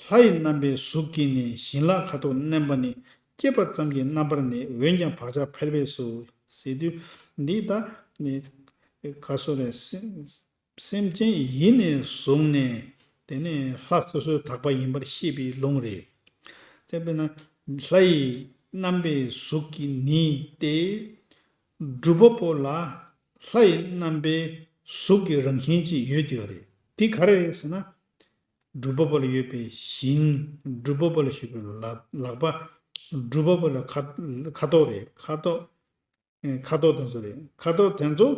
ལྷ་ཡི་རྣམ་པའི་གཟུགས་ཀྱིས་ནི་བྱིན་རླབས་ཁ་དོག་བསྣན་པ་ནི་སྐྱེས་པ་ཙམ་གྱི་རྣམ་པར་གནས། འོན་ཀྱང་བག་ཆགས་ཕལ་པས་སོ། ཟེར་དུས་འདི་ད་ནི་ག་སོ་རེད། སེམས་སེམས་ཅན་ཡིད་ནས་བཟུང་ནས་དེ་ནས་ལྷ་སོ་སོའི་དག་པ་ཡིན་པར་ཤེས་པའི་ལུང་རེད། དེ་དཔེར་ན་ལྷ་ཡི་རྣམ་པའི་གཟུགས་ཀྱིས་ནི་སྟེ། སྒྲུབ་པ་པོ་ལ་ལྷ་ཡི་རྣམ་པའི་གཟུགས་ཀྱི་རང་བཞིན་ཅིག་ཡོད་དེ་རེད། དེ་ག་རེ་རེད་ཟེར་ན། སྒྲུབ་པ་པོ་ལ་ཡོད་པའི་བཞིན། སྒྲུབ་པ་པོ་ལ་ཡོད་པའི་ལག་ལག་པ། སྒྲུབ་པ་པོ་ལ་ཁ་ཁ་དོག་རེད། ཁ་དོག་ཁ་དོག་དེ་ཚོ་རེད། ཁ་དོག་དེ་ཚོ་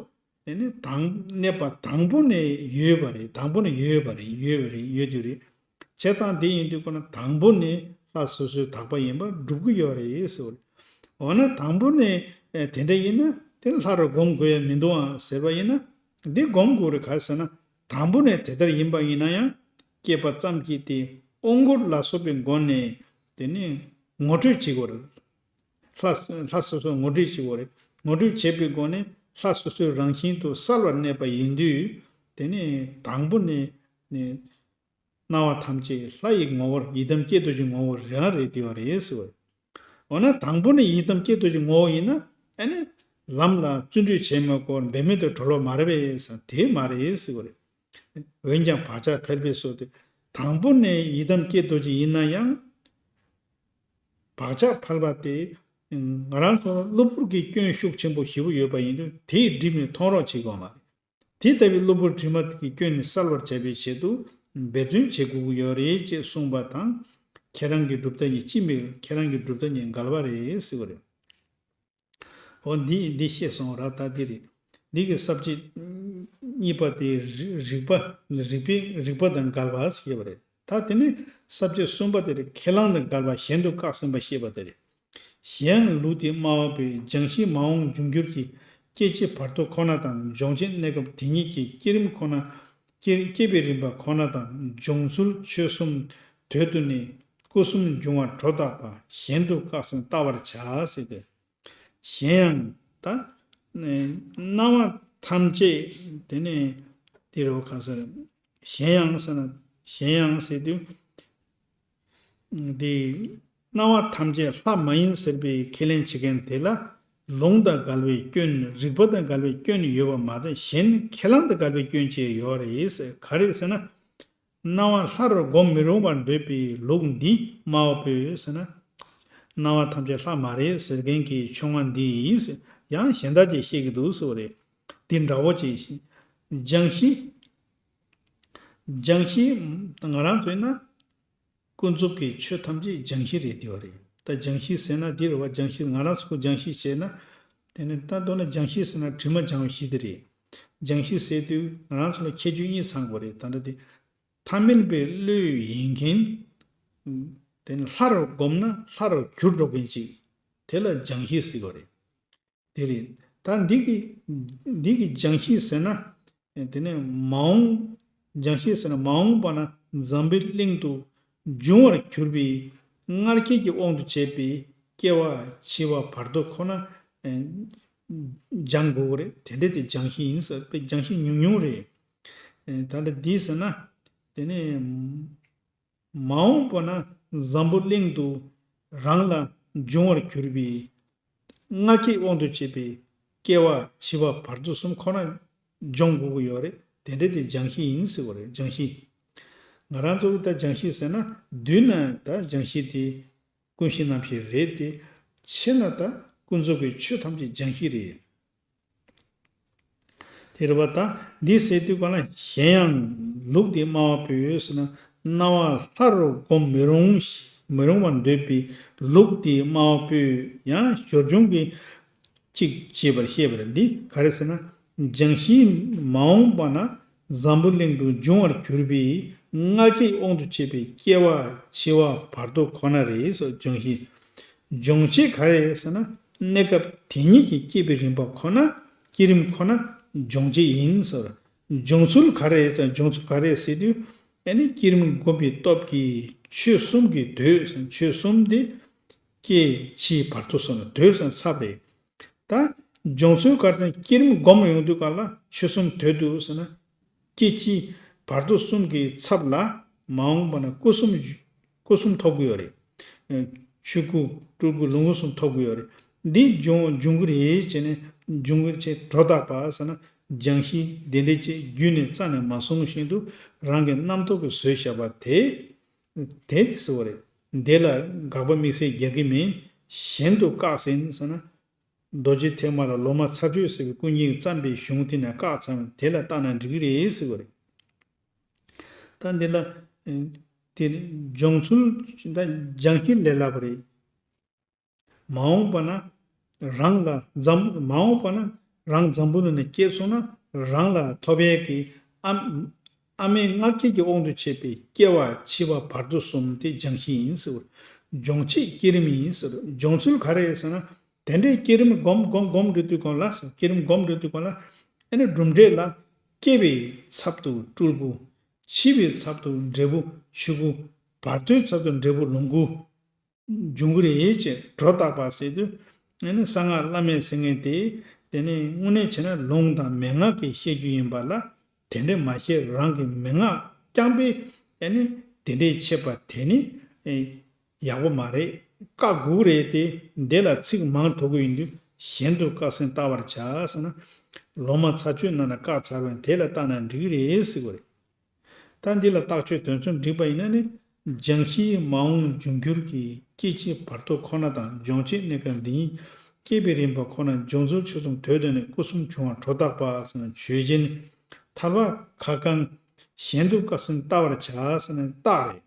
དེ་ནི་དང་གནས་པ་དང་པོ་ནས་ཡོད་པ་རེད། དང་པོ་ནས་ཡོད་པ་རེད། ཡོད་པ་རེད། ཡོད་དེ་རེད། བྱས་ཙང་དེ་ཡིན་དུས་ཁོ་ན་དང་པོ་ནས་ལྷ་སོ་སོའི་དག་པ་ཡིན་པར་སྒྲུབ་ཀྱི་ཡོད་རེད་ཟེར་བ་རེད། འོ་ན་དང་པོ་ནས་དེ་འདྲ་ཡིན་ན་དེ་ལྷ་རུ་སྒོམ་དགོས་ཡ་མི་འདུག་ཨང་ཟེར་བ་ཡིན་ན། འདི་སྒོམ་དགོས་རེད། ག་རེ་ཟེར་ན། དང་པོ་ནས་དེ་ལྟར་ཡིན་པ་ཡིན་ན་ཡང་སྐྱེས་པ་ཙམ་གྱིས་ཏེ་དབང་བསྐུར་ལ་སོགས་པའི་སྒོ་ནས་དེ་ནི་ངོ་སྤྲོད་བྱེད་དགོས་རེད། ལྷ་ལྷ་སོ་སོར་ངོ་སྤྲོད་བྱེད་དགོས་རེད། ངོ་སྤྲོད་བྱེད་པའི་སྒོ་ནས་ལྷ་སོ་སོའི་རང་བཞིན་དུ་གསལ་བར་གནས་པ་ཡིན་དུས། དེ་ནི་དང་པོ་ནས་ནི་སྣང་བ་ཐམས་ཅད་ལྷ་ཡི་ངོ་བོར་ཡི་དམ་སྐྱེ་འདོད་ཀྱི་ངོ་བོར་རང་རེད་དེ་བ་རེད་ཟེར་བ་རེད། འོ་ན་དང་པོ་ནས་ཡི་དམ་སྐྱེ་འདོད་ཀྱི་ངོ་བོ་ཡིན་ན། ཨ་ནི་ལམ་ལ་བརྩོན་འགྲུས་བྱེད་མི་དགོས། འབད་མེད་དུ་གྲོལ་བ་མ་རེད་པས་ཟེར། དེ་མ་རེད་ཟེར་བ་རེད། འོན་ཀྱང་བག་ཆགས་འཕེལ་བའི་སོ་དེ། དང་པོ་ནས་ཡི་དམ་སྐྱེ་འདོད་ཀྱི་ཡིན་ན་ཡང་། བག་ཆགས་འཕེལ་བ་དེ་ང་རང་ཚོ་གློ་བུར་གྱི་སྐྱོན་ཤུགས་ཆེན་པོ་ཞེ་པོ་ཡོད་པ་ཡིན་དུས། དེས་བསྒྲིབས་ནས་མཐོང་རོགས་བྱེད་དགོས་མ་རེད། དེ་ལྟ་བུའི་གློ་བུར་དྲི་མ་གི་སྐྱོན་ནི་བསལ་བར་བྱ་བའི་ཆེད་དུ་འབད་བརྩོན་བྱེད་དགོས་ཀྱི་ཡོད་རེད་ཅེས་གསུངས་པ་དང་། ཁྱེད་རང་གི་གྲུབ་མཐའ་གཉིས་གཅིག་མིན། ཁྱེད་རང་གི་གྲུབ་མཐའ་གཉིས་འགལ་བ་རེད་ཟེར་བ་རེད། འོ་འདི་འདི་ཤེས་སོང་ར། ད་འདི་རེད། འདི་གི་ས་བཅད་གཉིས་པ་དེ་རིགས་རིགས་པ་རིགས་པའི་རིགས་པ་དང་འགལ་བ་ཞེས་པ་རེད། ད་དེ་ནི་ས་བཅད་གསུམ་པ་དེ་རེད། ཁས་བླངས་དང་འགལ་བ་གཞན་དུ་བཀག་ཟིན་པ་ཞེས་པ་དེ་རེད། གཞན་ཡང་ལུགས་འདི་སྨྲ་བ་པོས། སྦྱང་གཞི་མ་འོངས་འབྱུང་འགྱུར་གྱི། སྐྱེ་འཆི་བར་དོ་ཁོ་ན་དང་། སྦྱོང་བྱེད་གནས་སྐབས་དེ་ཉིད་ཀྱི། བསྐྱེད་རིམ་ཁོ་ན། སྐྱེ་སྐྱེ་བའི་རིམ་པ་ཁོ་ན་དང་། སྦྱོང་ཚུལ་ཆོས་གསུམ་དོད་དུ་ནི། སྐུ་གསུམ་འབྱུང་བ་སྒྲོ་བཏགས་པ། གཞན་དུ་བཀག་ཟིན་བལྟ་བར་བྱ་ཟེར་ཏེ། གཞན་ཡང་ད་སྣང་བ་ཐམས་ཅད་དེ་ནས་དེ་རུ་ག་ཟེར། གཞན་ཡང་ཟེར་ན། གཞན་ཡང་ཟེར་དུས། འདི་སྣང་བ་ཐམས་ཅད་ལྷ་མ་ཡིན་ཟེར་བའི་ཁས་ལེན་བྱེད་མཁན་དེ་ལ་ལུང་དང་འགལ་བའི་སྐྱོན། རིགས་པ་དང་འགལ་བའི་སྐྱོན་ཡོད་པ་མ་ཟད། གཞན་ཁས་བླངས་དང་འགལ་བའི་སྐྱོན་བཅས་ཡོད་རེད་ཟེར། ག་རེ་ཟེར་ན། སྣང་བ་ལྷ་རུ་སྒོམ་མི་རུང་བར་འདོད་པའི་ལུགས་འདི་སྨྲ་བ་པོས་ཟེར་ན། སྣང་བ་ཐམས་ཅད་ལྷ་མ་རེད་ཟེར་མཁན་གྱི་ཕྱོགས་སྔ་འདི་ཡིས་ཡང་གཞན་དག་ཅེས་བཤད་ཀྱི་འདུག་ཟེར་བ་རེད། འདི་འདྲ་བོ་ཅིག་སྦྱང་གཞི། སྦྱང་གཞི་ང་རང་ཚོས་ན། ཀུན་རྫོབ་ཀྱི་ཆོས་ཐམས་ཅད་སྦྱང་གཞི་རེད་དེ་བ་རེད། ད་སྦྱང་གཞི་ཟེར་ན་འདི་རེད་བ། སྦྱང་གཞི་ང་རང་ཚོ་སྦྱང་གཞི་བྱས་ན། དེ་ནི་ད་མདོར་ན་སྦྱང་གཞི་ཟེར་ན་དྲི་མ་སྦྱང་བའི་གཞི་དེ་རེད། སྦྱང་གཞི་ཟེར་དུས་ང་རང་ཚོ་ལ་ཁྱད་ཆོས་གཉིས་ཚང་དགོས་རེད། ད་ལྟ་དེ་ཐ་མལ་པའི་བློས་ཡེངས་མཁན། དེ་ནི་ལྷ་རུ་བསྒོམས་ན་ལྷ་རུ་གྱུར་འགྲོ་མཁན་ཅིག་དེ་ལ་སྦྱང་གཞི་ཟེར་དགོས་རེད། དེ་རེད། ད་འདི་གི་འདི་གི་སྦྱང་གཞི་ཟེར་ན། དེ་ནས་མ་འོངས། སྦྱང་གཞི་ཟེར་ན་མ་འོངས་པ་ན་འཛམ་བུའི་གླིང་དུ་འབྱུང་བར་གྱུར་པའི་མངལ་སྐྱེས་ཀྱི་དབང་དུ་བྱས་པའི་སྐྱེ་བ་འཆི་བ་བར་དོ་ཁོ་ན་སྦྱང་དགོས་རེད། དེ་འདྲ་དེ་སྦྱང་གཞི་ཡིན་ཟེར་བའི་སྦྱང་གཞི་ཉུང་ཉུང་རེད། ད་ལྟ་འདི་ཟེར་ན། དེ་ནས། མ་འོངས་པ་ན་འཛམ་བུ་གླིང་དུ་རང་ལ་འབྱུང་བར་གྱུར་པའི་མངལ་སྐྱེས་དབང་དུ་བྱས་པའི་སྐྱེ་བ་འཆི་བ་བར་དོ་གསུམ་ཁོ་ན་སྦྱོང་དགོས་ཀྱི་ཡོད་རེད། དེ་འདྲ་དེ་སྦྱང་གཞི་ཡིན་ཟེར་བ་རེད། སྦྱང་གཞི། ང་རང་ཚོ་གི་ད་སྦྱང་གཞི་ཟེར་ན་བསྡུས་ན་ད་སྦྱང་གཞི་དེ་ཀུན་གཞི་རྣམ་ཤེས་རེད་དེ། ཆེ་ན་ད་ཀུན་རྫོབ་ཀྱི་ཆོས་ཐམས་ཅད་སྦྱང་གཞི་རེད། དེ་རེད་པ། ད་འདི་ཟེར་དུས་ག་ལ་གཞན་ཡང་ལུགས་འདི་སྨྲ་བ་པོས་ཟེར་ན། སྣང་བ་ལྷ་རུ་བསྒོམ་མི་རུང་མི་རུང་བར་འདོད་པའི་ལུགས་འདི་སྨྲ་བ་པོས་ཡང་ཞོར་འབྱུང་གི་གཅིག་ཅེས་པར་བཤད་པ་རེད། འདི་ག་རེ་ཟེར་ན། སྦྱང་གཞི་མ་འོངས་པ་ན་འཛམ་བུ་གླིང་དུ་འབྱུང་བར་གྱུར་པའི་མངལ་སྐྱེས་དབང་དུ་བྱས་པའི་སྐྱེ་བ་འཆི་བ་བར་དོ་ཁོ་ན་རེད་ཟེར། སྦྱང་གཞི། སྦྱོང་བྱེད་ག་རེ་ཟེར་ན། གནས་སྐབས་དེ་ཉིད་ཀྱི་སྐྱེ་བའི་རིམ་པ་ཁོ་ན། བསྐྱེད་རིམ་ཁོ་ན་སྦྱོང་བྱེད་ཡིན་ཟེར། སྦྱོང་ཚུལ་ག་རེ་ཟེར། སྦྱོང་ཚུལ་ག་རེ་ཟེར་དུས། ཨ་ནི་བསྐྱེད་རིམ་བསྒོམ་པའི་སྟོབས་ཀྱིས་ཆོས་གསུམ་གྱི་དོད་ཟེར། ཆོས་གསུམ་དེ་སྐྱེ་འཆི་བར་དོ་གསུམ་ལ་དོད་ཟེར་ཚབ་རེད། ད་སྦྱོང་ཚུལ་ག་རེ་ཟེར། བསྐྱེད་རིམ་བསྒོམ་ཡོང་དུས་ག་ལ་ཆོས་གསུམ་དོད་དུ་ཟེར་ན། སྐྱེ་འཆི་བར་དོ་གསུམ་གྱི་ཚབ་ལ་མ་འོངས་པ་ན་སྐུ་གསུམ་སྐུ་གསུམ་ཐོབ་ཀྱི་ཡོད་རེད། ཆོས་སྐུ་སྤྲུལ་སྐུ་ལོངས་སྐུ་གསུམ་ཐོབ་ཀྱི་ཡོད་རེད། འདི་འབྱུང་འབྱུང་གི་རེད་ཅེས་ནས་འབྱུང་གི་རེད་ཅེས་སྒྲོ་བཏགས་པ་ཟེར་ན། སྦྱང་གཞི་འདི་འདྲ་ཅེས་རྒྱུད་ནས་རྩ་ནས་མ་གསུངས་བཞིན་དུ་རང་གི་རྣམ་རྟོག་གིས་བཟོས་བཞག་པ་དེ། དེ་ཟེར་བ་རེད། འདི་ལ་དགག་པ་དམིགས་བསལ་རྒྱག་གི་མིན། གཞན་དུ་བཀག་ཟིན་ཟེར་ན། རྡོ་རྗེ་ཐེག་དམན་ལ་ལོག་སྨྲ་ཚར་གཅོད་ཟེར་བའི་ཀུན་མཁྱེན་གྱིས་བརྩམས་པའི་གཞུང་དེ་ནས་བཀག་ཚར་བ་དེ་ལ་བལྟས་ན་འགྲིག་གི་རེད་ཟེར་བ་རེད། ད་འདི་ལ། དེ་ནི་སྦྱོང་ཚུལ་ད་སྦྱང་གཞི་ལས་སླ་པོ་རེད། མ་འོངས་པ་ན་རང་ལ་འཛམ་མ་འོངས་པ་ན་རང་འཛམ་བུ་གླིང་ནས་སྐྱེས་སོང་ན་རང་ལ་ཐོབ་ཡས་ཀྱི་ཨ། ཨ་མའི་མངལ་སྐྱེས་ཀྱི་དབང་དུ་བྱས་པའི་སྐྱེ་བ་འཆི་བ་བར་དོ་གསུམ་དེ་སྦྱང་གཞི་ཡིན་ཟེར་བ། སྦྱོང་བྱེད་བསྐྱེད་རིམ་ཡིན་ཟེར་བ། སྦྱོང་ཚུལ་ག་རེ་ཟེར་ན། དེ་འདྲའི་བསྐྱེད་རིམ་སྒོམ་སྒོམ་སྒོམ་འགྲོ་དུས་གང་ལ། བསྐྱེད་རིམ་སྒོམ་འགྲོ་དུས་གང་ལ། ཨ་ནི་གྲུབ་འབྲས་ལ། སྐྱེ་བའི་ཚབ་ཏུ་སྤྲུལ་སྐུ། འཆི་བའི་ཚབ་ཏུ་འབྲས་བུ་ཆོས་སྐུ། བར་དོའི་ཚབ་ཏུ་འབྲས་བུ་ལོངས་སྐུ། འབྱུང་གི་རེད་ཅེས་སྒྲོ་བཏགས་པ་ཟེར་དུས། ཨ་ནི་གསང་སྔགས་བླ་མེད་ཟེར་མཁན་དེ། དེ་ནི་དངོས་གནས་བྱས་ན་ལུང་དང་མན་ངག་གིས་བཤད་རྒྱུ་ཡིན་པ་ལ། དེ་འདྲ་མ་བཤད། རང་གི་མན་ངག་རྐྱང་པས་ཨ་ནི་དེ་འདྲའི་འཆད་པ་དེ་ནི་ཡག་པོ་མ་རེད། བཀག་དགོས་རེད་དེ། འདི་ལ་ཚིག་མང་དོགས་ཀྱི་ཡིན་དུས་གཞན་དུ་བཀག་ཟིན་བལྟ་བར་བྱ་ཟེར་ན། ལོག་སྨྲ་ཚ་ཆོས་རྣམས་ལ་བཀག་ཚར་བས་དེ་ལ་བལྟ་ན་འགྲིག་གི་རེད་ཟེར་བ་རེད། ད་འདི་ལ་རྟགས་ཆོས་དོན་ཚན་བསྒྲིགས་པ་ཡིན་ན་ནི། སྦྱང་གཞིའི་མ་འོངས་འབྱུང་འགྱུར་གྱི་སྐྱེ་འཆི་བར་དོ་ཁོ་ན་དང་། སྦྱོང་བྱེད་གནས་སྐབས་འདི་ཉིད་སྐྱེ་བའི་རིམ་པ་ཁོ་ན། སྦྱོང་ཚུལ་ཆོས་གསུམ་དོན་བསྡུས་ནས། སྐུ་གསུམ་འབྱུང་བ་སྒྲོ་བཏགས་པ་ཟེར་ན། ཆོས་ཅན། ཐར་པ་ཁ་བསྐང་། གཞན་དུ་བཀག་ཟིན་བལྟ་བར་བྱ་ཟེར་ན་རྟགས་རེད།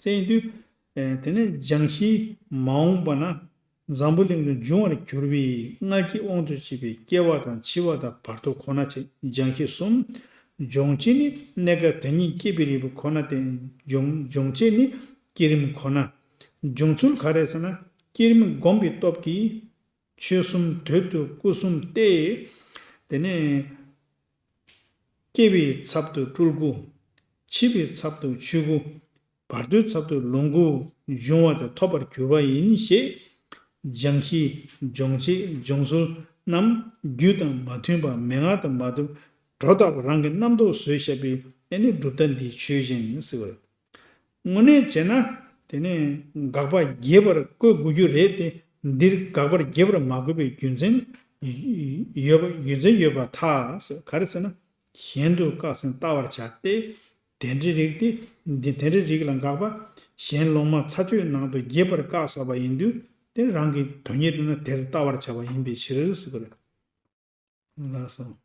དེ་ཡིན་དུས། ཨེ། དེ་ནས་སྦྱང་གཞི་མ་འོངས་པ་ན། འཛམ་བུ་གླིང་དུ་འབྱུང་བར་གྱུར་པའི་མངལ་སྐྱེས་དབང་དུ་བྱས་པའི་སྐྱེ་བ་དང་འཆི་བ་དང་བར་དོ་ཁོ་ན་བྱས། སྦྱང་གཞི་གསུམ། སྦྱོང་བྱེད་ནི་གནས་སྐབས་དེ་ཉིད་སྐྱེ་བའི་རིམ་པ་ཁོ་ན་སྟེ། སྦྱོང་སྦྱོང་བྱེད་ནི་བསྐྱེད་རིམ་ཁོ་ན། སྦྱོང་ཚུལ་ག་རེ་ཟེར་ན། བསྐྱེད་རིམ་བསྒོམས་པའི་སྟོབས་ཀྱིས། ཆོས་གསུམ་དོན་དུ་སྐུ་གསུམ་སྟེ། དེ་ནས། སྐྱེ་བའི་ཚབ་ཏུ་སྤྲུལ་སྐུ། འཆི་བའི་ཚབ་ཏུ་ཆོས་སྐུ། བར་དོའི་ཚབ་ཏུ་ལོངས་སྐུ་འབྱུང་བ་དེ་ཐོབ་པར་གྱུར་པ་ཡིན་ཞེས། སྦྱང་གཞི། སྦྱོང་བྱེད། སྦྱོང་ཚུལ་རྣམས་རྒྱུད་དང་མ་མཐུན་པ། མན་ངག་དང་མ་མཐུན། སྒྲོ་བཏགས་པ་རང་གིས་རྣམ་རྟོག་བཟོས་བཞག་པའི་ཨ་ནི་གྲུབ་མཐའ་འདི་ཆོས་ཅན་ཟེར་བ་རེད། དངོས་གནས་བྱས་ན། དེ་ནས་དགག་པ་རྒྱས་པར་བཀོད་དགོས་རྒྱུ་རེད་དེ། འདིར་དགག་པ་རྒྱས་པར་མ་བཀོད་པའི་རྒྱུ་མཚན་ཡོད་པ་རྒྱུ་མཚན་ཡོད་པར་ཐལ། ག་རེ་ཟེར་ན། གཞན་དུ་བཀག་ཟིན་བལྟ་བར་བྱ་སྟེ། དེ་འདྲའི་རིགས་དེ། འདི་དེ་འདྲའི་རིགས་ལ་དགག་པ། གཞན་ལོག་སྨྲ་ཚ་ཆོས་ནང་དུ་རྒྱས་པར་བཀག་བཞག་པ་ཡིན་དུས། དེ་རང་གི་དོན་གཉེར་དུ་ན་དེར་བལྟ་བར་བྱ་བ་ཡིན་པའི་ཕྱིར་ཟེར་གྱི་རེད། ལགས་སོ།